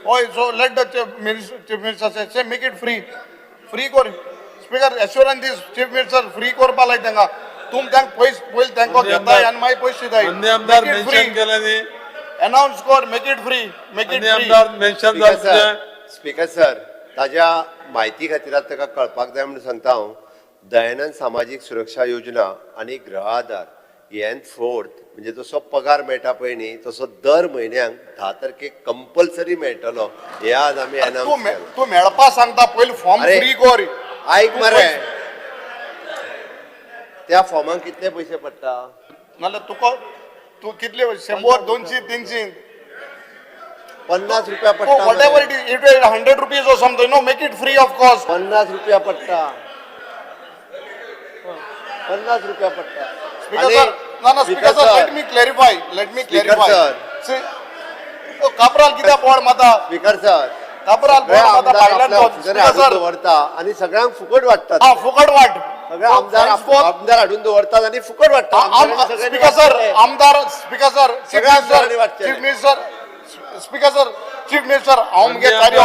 S1: हय, so let the chief minister say make it free. Free कर स्पीकर, एश्योरन्स दी चीफ मिनिस्टर फ्री करपा लाय तांकां. तुम तांकां पयस पयलीं तांकां घेताय आनी मागीर पयशे दिताय.
S11: आमदार मेन्शन केलें न्ही,
S1: अनाउन्स कर, make it free, make it free.
S11: आमदार मेन्शन जालें.
S5: स्पीकर सर, ताज्या म्हायती खातीर आतां ताका कळपाक जाय म्हणून सांगता हांव. दयानंद सामाजीक सुरक्षा योजना आनी गृह आधार हेन फोर्थ म्हणजे जसो पगार मेळटा पळय न्ही तसो दर म्हयन्याक 10 तारखेक कंपल्सरी मेळटलो. हे आज आमी अनाउन्स केलां.
S1: तूं मेळपा सांगता पयलीं फॉर्म फ्री कर.
S5: आयक मरे, त्या फॉर्माक कितले पयशे पडटा?
S1: नाल्यार तुका तूं कितले 100, 200, 300,
S5: 50 रुपया पडटा.
S1: Whatever it is, it is 100 rupees or something. No, make it free of cost.
S5: 50 रुपया पडटा, 50 रुपया पडटा.
S1: स्पीकर सर, ना ना speaker sir, let me clarify, let me clarify. Cabral कित्याक बोड माता?
S5: स्पीकर सर,
S1: काब्राल बोड माता बायलांचो.
S5: हाडून दवरता आनी सगळ्यांक फुकट वाडटात.
S1: फुकट वाट
S5: सगळे आमदार आमदार हाडून दवरतात आनी फुकट वाडटात.
S1: स्पीकर सर, आमदार, speaker sir, chief minister, speaker sir, chief minister, हांव मुगे कार्य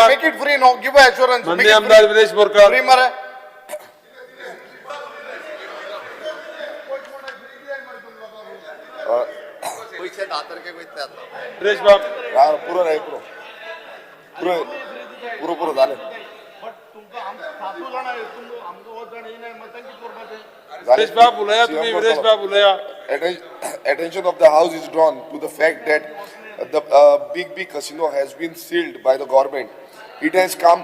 S1: make it free no, give assurance.
S11: माननीय आमदार विरेश बोरकर.
S1: फ्री मरे.
S5: पयशे 10 तारखेक वयतले आतां.
S11: विरेश बाब
S16: पुरो रे, पुरो पुरो पुरो पुरो जालें.
S11: विरेश बाब उलया तुम्ही, विरेश बाब उलया.
S16: Attention of the House is drawn to the fact that the Big B Casino has been sealed by the government. It has come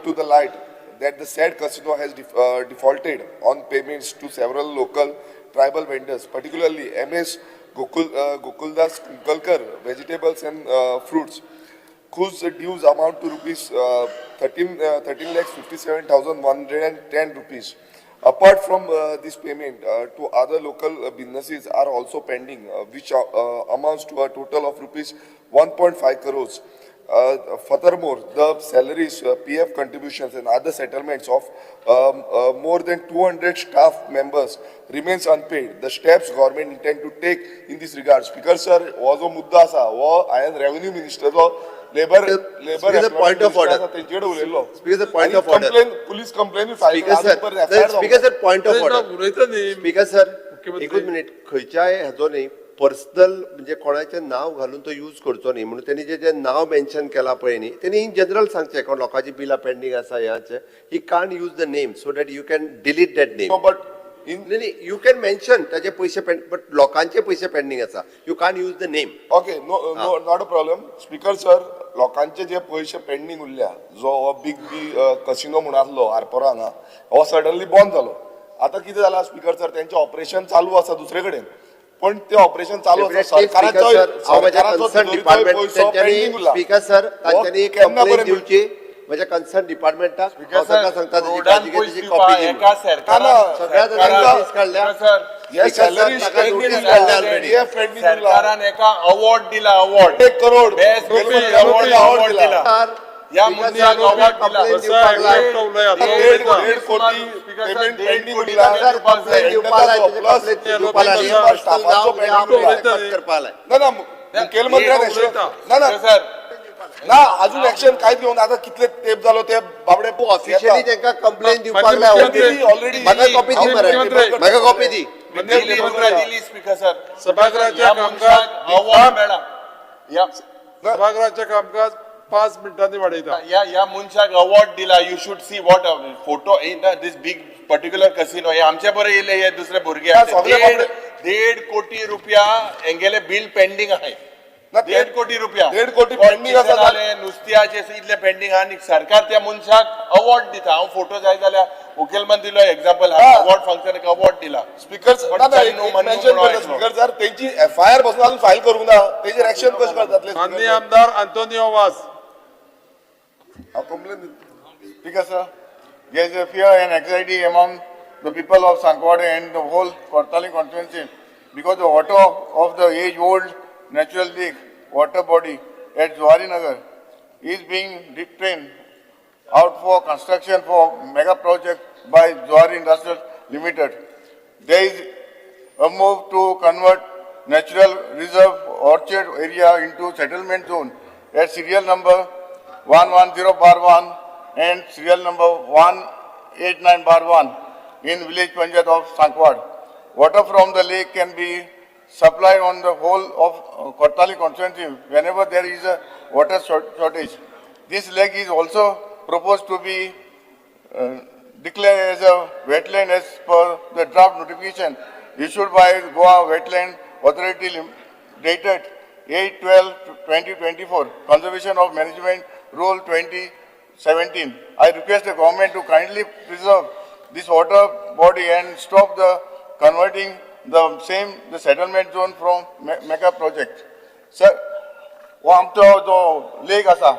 S16: to the light that the said casino has defaulted on payments to several local tribal vendors, particularly MS Gokuldas Kunkalkar Vegetables and Fruits, whose dues amount to rupees 13,57,110 rupees. Apart from this payment, to other local businesses are also pending, which amounts to a total of rupees 1.5 crores. Furthermore, the salaries, PF contributions and other settlements of more than 200 staff members remains unpaid. The steps government intend to take in this regard. Speaker sir, हो जो मुद्दो आसा हो हांवें revenue मिनिस्टरचो labour
S5: Speaker, point of order.
S16: तेंचे कडेन उलयल्लो.
S5: Speaker, point of order.
S16: Police complain file.
S5: Speaker sir, point of order. Speaker sir, एकूच मिनीट. खंयच्याय हेजो न्ही पर्सनल म्हणजे कोणाचें नांव घालून तो यूज करचो न्ही म्हणून तेणी जे नांव मेन्शन केलां पळय न्ही तेणी इन जनरल सांगचें कोण लोकांची बिलां पेंडींग आसा ह्याचें. He can't use the name so that you can delete that name.
S16: But
S5: न्ही you can mention ताचे पयशे बट लोकांचे पयशे पेंडींग आसा, you can't use the name.
S16: Okay, no no not a problem. Speaker sir, लोकांचे जे पयशे pending उरल्या, जो हो बिग बी कसिनो म्हणून आसलो आरपोरा हांगा, हो सडनली बंद जालो. आतां कितें जालां स्पीकर सर, तेंचें ऑपरेशन चालू आसा दुसरे कडेन.
S6: पण ते ऑपरेशन चालू आसा. सरकाराचो
S5: स्पीकर सर, तांच्यांनी कंप्लेन दिवची म्हज्या कन्सर्न डिपार्टमेंटाक. सांगता
S2: सरकारान एका अवॉर्ड दिला, अवॉर्ड
S6: 1 करोड
S2: अवॉर्ड दिला. या मुद्द्याक अवॉर्ड दिला.
S6: 1.5 कोटी पेमेंट पेंडिंग दिला. ना ना मुखेलमंत्र्यान ना ना ना अजून एक्शन कांयच घेवन आतां कितले तेप जालो ते बाबडे
S5: ऑफिशियली तांकां कंप्लेन दिवपाक जाय ऑलरेडी. म्हाका कॉपी दी मरे, म्हाका कॉपी दी.
S2: दिली स्पीकर सर.
S11: सभागृहाचे कामकाज
S2: अवॉर्ड मेळा.
S11: सभागृहाचे कामकाज 5 मिनटांनी वाडयता.
S2: ह्या मनशाक अवॉर्ड दिला. You should see what photo in this big particular casino. हे आमचे बरे येयले हे दुसरे भुरगे. 1.5 कोटी रुपया हेंगेले बील पेंडींग आहाय. 1.5 कोटी रुपया,
S6: 1.5 कोटी पेंडींग आसा.
S2: नुस्त्याचे इतले पेंडींग आहा आनी सरकार त्या मनशाक अवॉर्ड दिता. हांव फोटो जाय जाल्यार मुखेलमंत्रीलो एक्झाम्पल अवॉर्ड फंक्शनाक अवॉर्ड दिला.
S6: स्पीकर स्पीकर सर, तेंची एफआयआर बसून अजून फायल करूंक ना, तेजेर एक्शन कशें जातलें?
S11: माननीय आमदार आंतोनियो वास.
S6: Complain.
S1: Speaker sir, there is a fear and anxiety among the people of Sankwade and the whole Cortalim constituency because the water of the age-old natural lake water body at Zuari Nagar is being drained out for construction for mega project by Zuari Industrial Limited. There is a move to convert natural reserve orchard area into settlement zone at serial number 110/1 and serial number 189/1 in village panchayat of Sankwad. Water from the lake can be supplied on the whole of Cortalim constituency whenever there is a water shortage. This lake is also proposed to be declared as a wetland as per the draft notification issued by Goa Wetland Authority dated 8/12/2024, Conservation of Management Rule 2017. I request the government to kindly preserve this water body and stop the converting the same the settlement zone from mega project. Sir, हो आमचो जो लेक आसा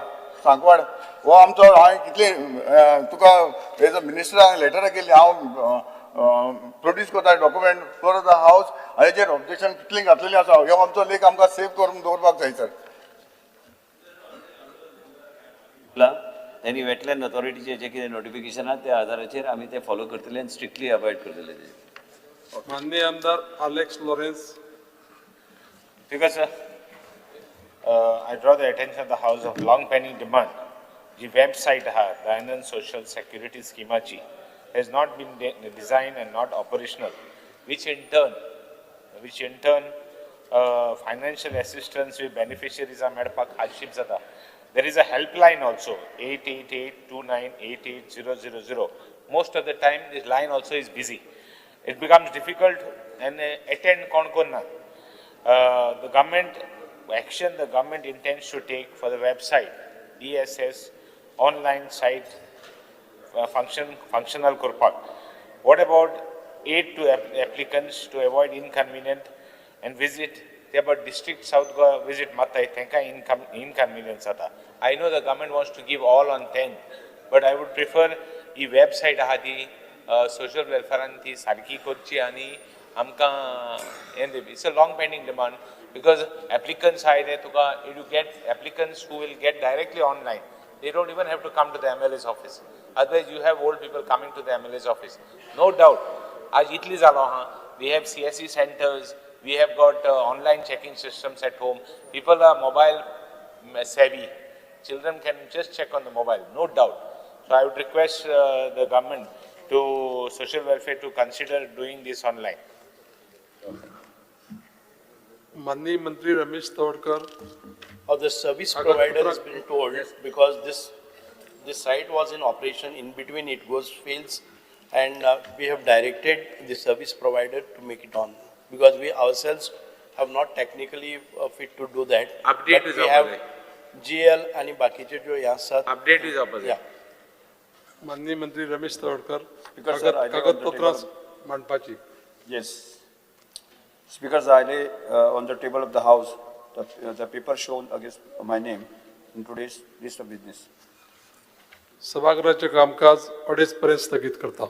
S1: सांकवाड, हो आमचो हांवें कितले तुका as a minister हांवें लेटरां केल्ली, हांव प्रोड्यूस करता डॉक्युमेंट फॉर the house, हाचेर ऑब्जेक्शन कितलीं घातलेलीं आसा. हो आमचो लेक आमकां सेव करून दवरपाक जाय सर.
S8: त्यांनी वेटलँड ऑथॉरिटीचे जे कितें नोटिफिकेशन आहा त्या आधाराचेर आमी ते फॉलो करतले आनी स्ट्रिक्टली अवॉयड करतले.
S11: माननीय आमदार Alex Lawrence.
S22: Speaker sir, I draw the attention of the house of long pending demand. Ji website आहा दयानंद सोशल सेक्युरिटी स्किमाची has not been designed and not operational, which in turn financial assistance with beneficiaries are मेळपाक hardship जाता. There is a helpline also, 888-2988-000. Most of the time this line also is busy. It becomes difficult and attend kon kon na. The government action the government intends to take for the website DSS online site functional korpak. What about aid to applicants to avoid inconvenient and visit? They about district South Goa visit matai thenka inconvenience ata. I know the government wants to give all on 10, but I would prefer e website aha di social welfare आनी ती सारकी करची आनी आमकां हें दिवपी. It's a long pending demand because applicants आहाय ते तुका you get applicants who will get directly online. They don't even have to come to the MLA's office. Otherwise you have old people coming to the MLA's office. No doubt आज इतली जालो आहा. We have CSC centers, we have got online checking systems at home. People are mobile savvy. Children can just check on the mobile, no doubt. So I would request the government to social welfare to consider doing this online.
S11: माननीय मंत्री Ramesh Tawadkar.
S23: The service provider has been told, yes, because this site was in operation, in between it goes fails, and we have directed the service provider to make it on, because we ourselves have not technically fit to do that.
S22: Update
S23: but
S22: is
S23: we have GL आणि बाकीचे जो ह्या आसात.
S22: Update is opposite.
S11: माननीय मंत्री रमेश तवडकर, कागदपत्रां मांडपाची.
S24: Yes.
S3: Speaker, sir, I lay on the table of the House the paper shown against my name in today's list of business.
S11: सभागृहाचें कामकाज 2:30 पर्यंत स्थगीत करता.